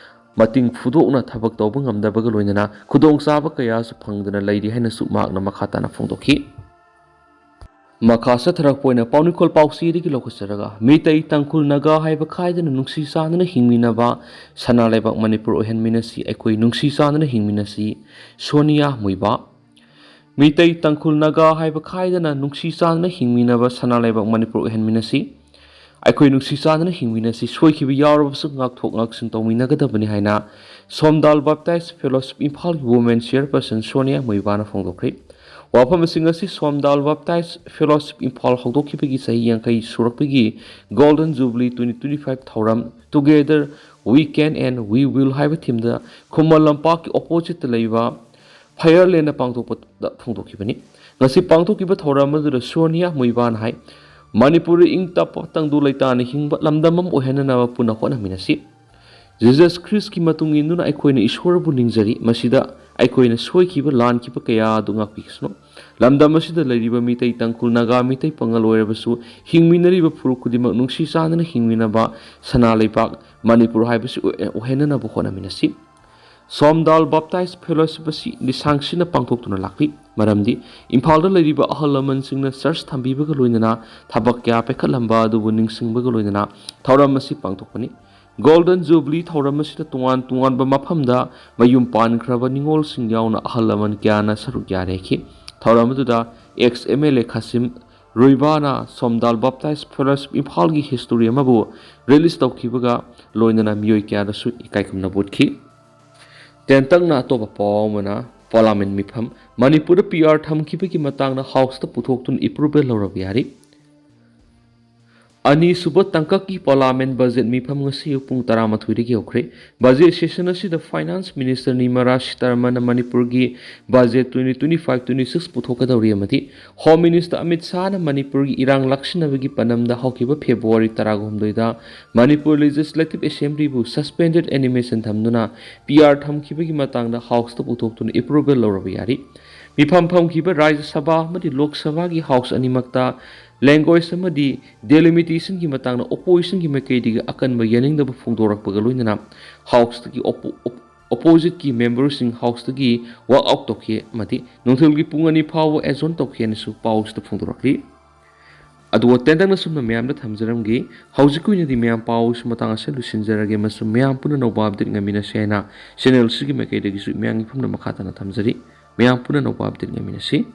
ꯃꯇꯤꯡ ꯐꯨꯗꯣꯛꯅ ꯊꯕꯛ ꯇꯧꯕ ꯉꯝꯗꯕꯒ ꯂꯣꯏꯅꯅ ꯈꯨꯗꯣꯡꯆꯥꯕ ꯀꯌꯥꯁꯨ ꯐꯪꯗꯅ ꯂꯩꯔꯤ ꯍꯥꯏꯅꯁꯨ ꯃꯍꯥꯛꯅ ꯃꯈꯥ ꯇꯥꯅ ꯐꯣꯡꯗꯣꯛꯈꯤ꯫ ꯃꯈꯥ ꯆꯠꯊꯔꯛꯄ ꯑꯣꯏꯅ ꯄꯥꯎꯅꯤꯈꯣꯜ ꯄꯥꯎꯆꯦꯗꯒꯤ ꯂꯧꯈꯠꯆꯔꯒ, ꯃꯤꯇꯩ, ꯇꯥꯡꯈꯨꯜ, ꯅꯥꯒꯥ ꯍꯥꯏꯕ ꯈꯥꯏꯗꯅ ꯅꯨꯡꯁꯤ ꯆꯥꯟꯅꯅ ꯍꯤꯡꯃꯤꯟꯅꯕ ꯁꯅꯥ ꯂꯩꯕꯥꯛ ꯃꯅꯤꯄꯨꯔ ꯑꯣꯏꯍꯟꯃꯤꯟꯅꯁꯤ, ꯑꯩꯈꯣꯏ ꯅꯨꯡꯁꯤ ꯆꯥꯟꯅꯅ ꯍꯤꯡꯃꯤꯟꯅꯁꯤ, ꯁꯣꯅꯤꯌꯥ ꯃꯨꯏꯕꯥ꯫ ꯃꯤꯇꯩ, ꯇꯥꯡꯈꯨꯜ, ꯅꯥꯒꯥ ꯍꯥꯏꯕ ꯈꯥꯏꯗꯅ ꯅꯨꯡꯁꯤ ꯆꯥꯟꯅꯅ ꯍꯤꯡꯃꯤꯟꯅꯕ ꯁꯅꯥ ꯂꯩꯕꯥꯛ ꯃꯅꯤꯄꯨꯔ ꯑꯣꯏꯍꯟꯃꯤꯟꯅꯁꯤ꯫ ꯑꯩꯈꯣꯏ ꯅꯨꯡꯁꯤ ꯆꯥꯟꯅꯅ ꯍꯤꯡꯃꯤꯟꯅꯁꯤ, ꯁꯣꯏꯈꯤꯕ ꯌꯥꯎꯔꯕꯁꯨ ꯉꯥꯛꯊꯣꯛ ꯉꯥꯛꯁꯤꯟ ꯇꯧꯃꯤꯟꯅꯒꯗꯕꯅꯤ ꯍꯥꯏꯅ ꯁꯣꯝꯗꯥꯜ ꯕꯥꯞꯇꯥꯏꯁ ꯐꯦꯂꯣꯁꯤꯞ ꯏꯝꯐꯥꯜꯒꯤ ꯋꯨꯃꯦꯟ ꯆꯤꯌꯔꯄꯔꯁꯟ ꯁꯣꯅꯤꯌꯥ ꯃꯨꯏꯕꯥꯅ ꯐꯣꯡꯗꯣꯛꯈ꯭ꯔꯦ꯫ ꯋꯥꯐꯝꯁꯤꯡ ꯑꯁꯤ ꯁꯣꯝꯗꯥꯜ ꯕꯥꯞꯇꯥꯏꯁ ꯐꯦꯂꯣꯁꯤꯞ ꯏꯝꯐꯥꯜ ꯍꯧꯗꯣꯛꯈꯤꯕꯒꯤ ꯆꯍꯤ ꯌꯥꯡꯈꯩ ꯁꯨꯔꯛꯄꯒꯤ Golden Jubilee twenty twenty-five ꯊꯧꯔꯝ Together We Can and We Will ꯍꯥꯏꯕ ꯊꯤꯝꯗ ꯈꯨꯃꯟ ꯂꯝꯄꯥꯛꯀꯤ ꯑꯣꯄꯣꯖꯤꯠꯇ ꯂꯩꯕ ꯐꯌꯔꯂꯦꯟꯗ ꯄꯥꯡꯊꯣꯛꯄꯗ ꯐꯣꯡꯗꯣꯛꯈꯤꯕꯅꯤ꯫ ꯉꯁꯤ ꯄꯥꯡꯊꯣꯛꯈꯤꯕ ꯊꯧꯔꯝ ꯑꯗꯨꯗ ꯁꯣꯅꯤꯌꯥ ꯃꯨꯏꯕꯥꯅ ꯍꯥꯏ, ꯃꯅꯤꯄꯨꯔꯗ ꯏꯪ ꯇꯞꯄ, ꯇꯪꯗꯨ ꯂꯩꯇꯥꯅ ꯍꯤꯡꯕ ꯂꯝꯗꯝ ꯑꯃ ꯑꯣꯏꯍꯟꯅꯅꯕ ꯄꯨꯟꯅ ꯍꯣꯠꯅꯃꯤꯟꯅꯁꯤ꯫ ꯖꯤꯖꯁ ꯈ꯭ꯔꯤꯁꯀꯤ ꯃꯇꯨꯡ ꯏꯟꯗꯨꯅ ꯑꯩꯈꯣꯏꯅ ꯏꯁꯣꯔꯕꯨ ꯅꯤꯡꯖꯔꯤ, ꯃꯁꯤꯗ ꯑꯩꯈꯣꯏꯅ ꯁꯣꯏꯈꯤꯕ ꯂꯥꯟꯈꯤꯕ ꯀꯌꯥ ꯑꯗꯨ ꯉꯥꯛꯄꯤꯁꯅꯨ꯫ ꯂꯝꯗꯝ ꯑꯁꯤꯗ ꯂꯩꯔꯤꯕ ꯃꯤꯇꯩ, ꯇꯥꯡꯈꯨꯜ, ꯅꯥꯒꯥ, ꯃꯤꯇꯩ ꯄꯥꯉꯜ ꯑꯣꯏꯔꯕꯁꯨ ꯍꯤꯡꯃꯤꯟꯅꯔꯤꯕ ꯐꯨꯔꯨꯞ ꯈꯨꯗꯤꯡꯃꯛ ꯅꯨꯡꯁꯤ ꯆꯥꯟꯅꯅ ꯍꯤꯡꯃꯤꯟꯅꯕ ꯁꯅꯥ ꯂꯩꯕꯥꯛ ꯃꯅꯤꯄꯨꯔ ꯍꯥꯏꯕꯁꯤ ꯑꯣꯏ-, ꯑꯣꯏꯍꯟꯅꯅꯕ ꯍꯣꯠꯅꯃꯤꯟꯅꯁꯤ꯫ ꯁꯣꯝꯗꯥꯜ ꯕꯥꯞꯇꯥꯏꯁ ꯐꯦꯂꯣꯁꯤꯞ ꯑꯁꯤ ꯂꯤꯁꯥꯡꯁꯤꯟꯅ ꯄꯥꯡꯊꯣꯛꯇꯨꯅ ꯂꯥꯛꯂꯤ꯫ ꯃꯔꯝꯗꯤ ꯏꯝꯐꯥꯜꯗ ꯂꯩꯔꯤꯕ ꯑꯍꯜ ꯂꯃꯟꯁꯤꯡꯅ ꯆꯔꯆ ꯊꯝꯕꯤꯕꯒ ꯂꯣꯏꯅꯅ ꯊꯕꯛ ꯀꯌꯥ ꯄꯥꯏꯈꯠꯂꯝꯕ ꯑꯗꯨꯕꯨ ꯅꯤꯡꯁꯤꯡꯕꯒ ꯂꯣꯏꯅꯅ ꯊꯧꯔꯝ ꯑꯁꯤ ꯄꯥꯡꯊꯣꯛꯄꯅꯤ꯫ Golden Jubilee ꯊꯧꯔꯝ ꯑꯁꯤꯗ ꯇꯣꯉꯥꯟ ꯇꯣꯉꯥꯟꯕ ꯃꯐꯝꯗ ꯃꯌꯨꯝ ꯄꯥꯟꯈ꯭ꯔꯕ ꯅꯤꯉꯣꯜꯁꯤꯡ ꯌꯥꯎꯅ ꯑꯍꯜ ꯂꯃꯟ ꯀꯌꯥꯅ ꯁꯔꯨꯛ ꯌꯥꯔꯦꯈꯤ꯫ ꯊꯧꯔꯝ ꯑꯗꯨꯗ ex M L A Khasim ꯔꯨꯏꯕꯥꯅ ꯁꯣꯝꯗꯥꯜ ꯕꯥꯞꯇꯥꯏꯁ ꯐꯦꯂꯣꯁꯤꯞ ꯏꯝꯐꯥꯜꯒꯤ ꯍꯤꯁꯇꯣꯔꯤ ꯑꯃꯕꯨ ꯔꯤꯂꯤꯖ ꯇꯧꯈꯤꯕꯒ ꯂꯣꯏꯅꯅ ꯃꯤꯑꯣꯏ ꯀꯌꯥꯗꯁꯨ ꯏꯀꯥꯏ ꯈꯨꯝꯅꯕ ꯎꯠꯈꯤ꯫ ꯇꯦꯟꯇꯛꯅ ꯑꯇꯣꯞꯄ ꯄꯥꯎ ꯑꯃꯅ, ꯄꯥꯔꯂꯤꯌꯥꯃꯦꯟ ꯃꯤꯐꯝ, ꯃꯅꯤꯄꯨꯔꯗ P R ꯊꯝꯈꯤꯕꯒꯤ ꯃꯇꯥꯡꯗ ꯍꯥꯎꯁꯇ ꯄꯨꯊꯣꯛꯇꯨꯅ ꯑꯦꯄ꯭ꯔꯨꯚꯦꯜ ꯂꯧꯔꯕ ꯌꯥꯔꯤ꯫ ꯑꯅꯤꯁꯨꯕ ꯇꯥꯡꯀꯛꯀꯤ ꯄꯥꯔꯂꯤꯌꯥꯃꯦꯟ ꯕꯖꯦꯠ ꯃꯤꯐꯝ ꯉꯁꯤ ꯑꯌꯨꯛ ꯄꯨꯡ ꯇꯔꯥꯃꯥꯊꯣꯏꯗꯒꯤ ꯍꯧꯈ꯭ꯔꯦ꯫ ꯕꯖꯦꯠ ꯁꯦꯁꯟ ꯑꯁꯤꯗ ꯐꯥꯏꯅꯥꯟꯁ ꯃꯤꯅꯤꯁꯇꯔ ꯅꯤꯔꯃꯂꯥ ꯁꯤꯇꯥꯔꯃꯟꯅ ꯃꯅꯤꯄꯨꯔꯒꯤ ꯕꯖꯦꯠ twenty twenty-five twenty-six ꯄꯨꯊꯣꯛꯀꯗꯧꯔꯤ ꯑꯃꯗꯤ ꯍꯣꯝ ꯃꯤꯅꯤꯁꯇꯔ ꯑꯃꯤꯠ ꯁꯥꯍꯅ ꯃꯅꯤꯄꯨꯔꯒꯤ ꯏꯔꯥꯡ ꯂꯥꯛꯁꯤꯟꯅꯕꯒꯤ ꯄꯅꯝꯗ ꯍꯧꯈꯤꯕ ꯐꯦꯕ꯭ꯔꯨꯋꯥꯔꯤ ꯇꯔꯥꯍꯨꯝꯗꯣꯏꯗ ꯃꯅꯤꯄꯨꯔ ꯂꯦꯖꯤꯁꯂꯦꯇꯤꯚ ꯑꯦꯁꯦꯝꯕ꯭ꯂꯤꯕꯨ suspended animation ꯊꯝꯗꯨꯅ P R ꯊꯝꯈꯤꯕꯒꯤ ꯃꯇꯥꯡꯗ ꯍꯥꯎꯁꯇ ꯄꯨꯊꯣꯛꯇꯨꯅ ꯑꯦꯄ꯭ꯔꯨꯚꯦꯜ ꯂꯧꯔꯕ ꯌꯥꯔꯤ꯫ ꯃꯤꯐꯝ ꯐꯝꯈꯤꯕ ꯔꯥꯖ꯭ꯌ ꯁꯚꯥ ꯑꯃꯗꯤ ꯂꯣꯛ ꯁꯚꯥꯒꯤ ꯍꯥꯎꯁ ꯑꯅꯤꯃꯛꯇ ꯂꯦꯡꯒ꯭ꯋꯦꯖ ꯑꯃꯗꯤ ꯗꯦꯂꯤꯃꯤꯇꯦꯁꯟꯒꯤ ꯃꯇꯥꯡꯗ ꯑꯣꯄꯣꯖꯤꯁꯟꯒꯤ ꯃꯥꯏꯀꯩꯗꯒꯤ ꯑꯀꯟꯕ ꯌꯥꯅꯤꯡꯗꯕ ꯐꯣꯡꯗꯣꯔꯛꯄꯒ ꯂꯣꯏꯅꯅ ꯍꯥꯎꯁꯇꯒꯤ ꯑꯣꯄꯣ-, ꯑꯣꯞ-, ꯑꯣꯄꯣꯖꯤꯠꯀꯤ ꯃꯦꯝꯕꯔꯁꯤꯡ ꯍꯥꯎꯁꯇꯒꯤ ꯋꯥꯛ ꯑꯥꯎꯠ ꯇꯧꯈꯤ ꯑꯃꯗꯤ ꯅꯨꯡꯊꯤꯜꯒꯤ ꯄꯨꯡ ꯑꯅꯤ ꯐꯥꯎꯕ ꯑꯦꯖꯣꯟ ꯇꯧꯈꯤ ꯍꯥꯏꯅꯁꯨ ꯄꯥꯎꯁꯤꯗ ꯐꯣꯡꯗꯣꯔꯛꯂꯤ꯫ ꯑꯗꯨꯒ ꯇꯦꯟꯇꯛꯅ ꯁꯨꯝꯅ ꯃꯌꯥꯝꯗ ꯊꯝꯖꯔꯝꯒꯦ꯫ ꯍꯧꯖꯤꯛꯀꯤ ꯑꯣꯏꯅꯗꯤ ꯃꯌꯥꯝ ꯄꯥꯎꯁꯤ ꯃꯇꯥꯡ ꯑꯁꯤꯗ ꯂꯣꯏꯁꯤꯟꯖꯔꯒꯦ ꯑꯃꯁꯨꯡ ꯃꯌꯥꯝ ꯄꯨꯟꯅ ꯅꯧꯕ ꯑꯞꯗꯦꯠ ꯉꯥꯏꯃꯤꯟꯅꯁꯦ ꯍꯥꯏꯅ ꯆꯦꯅꯦꯜꯁꯤꯒꯤ ꯃꯥꯏꯀꯩꯗꯒꯤꯁꯨ ꯃꯌꯥꯝꯒꯤ ꯐꯝꯅ ꯃꯈꯥ ꯇꯥꯅ ꯊꯝꯖꯔꯤ꯫ ꯃꯌꯥꯝ ꯄꯨꯟꯅ ꯅꯧꯕ ꯑꯞꯗꯦꯠ ꯉꯥꯏꯃꯤꯟꯅꯁꯤ꯫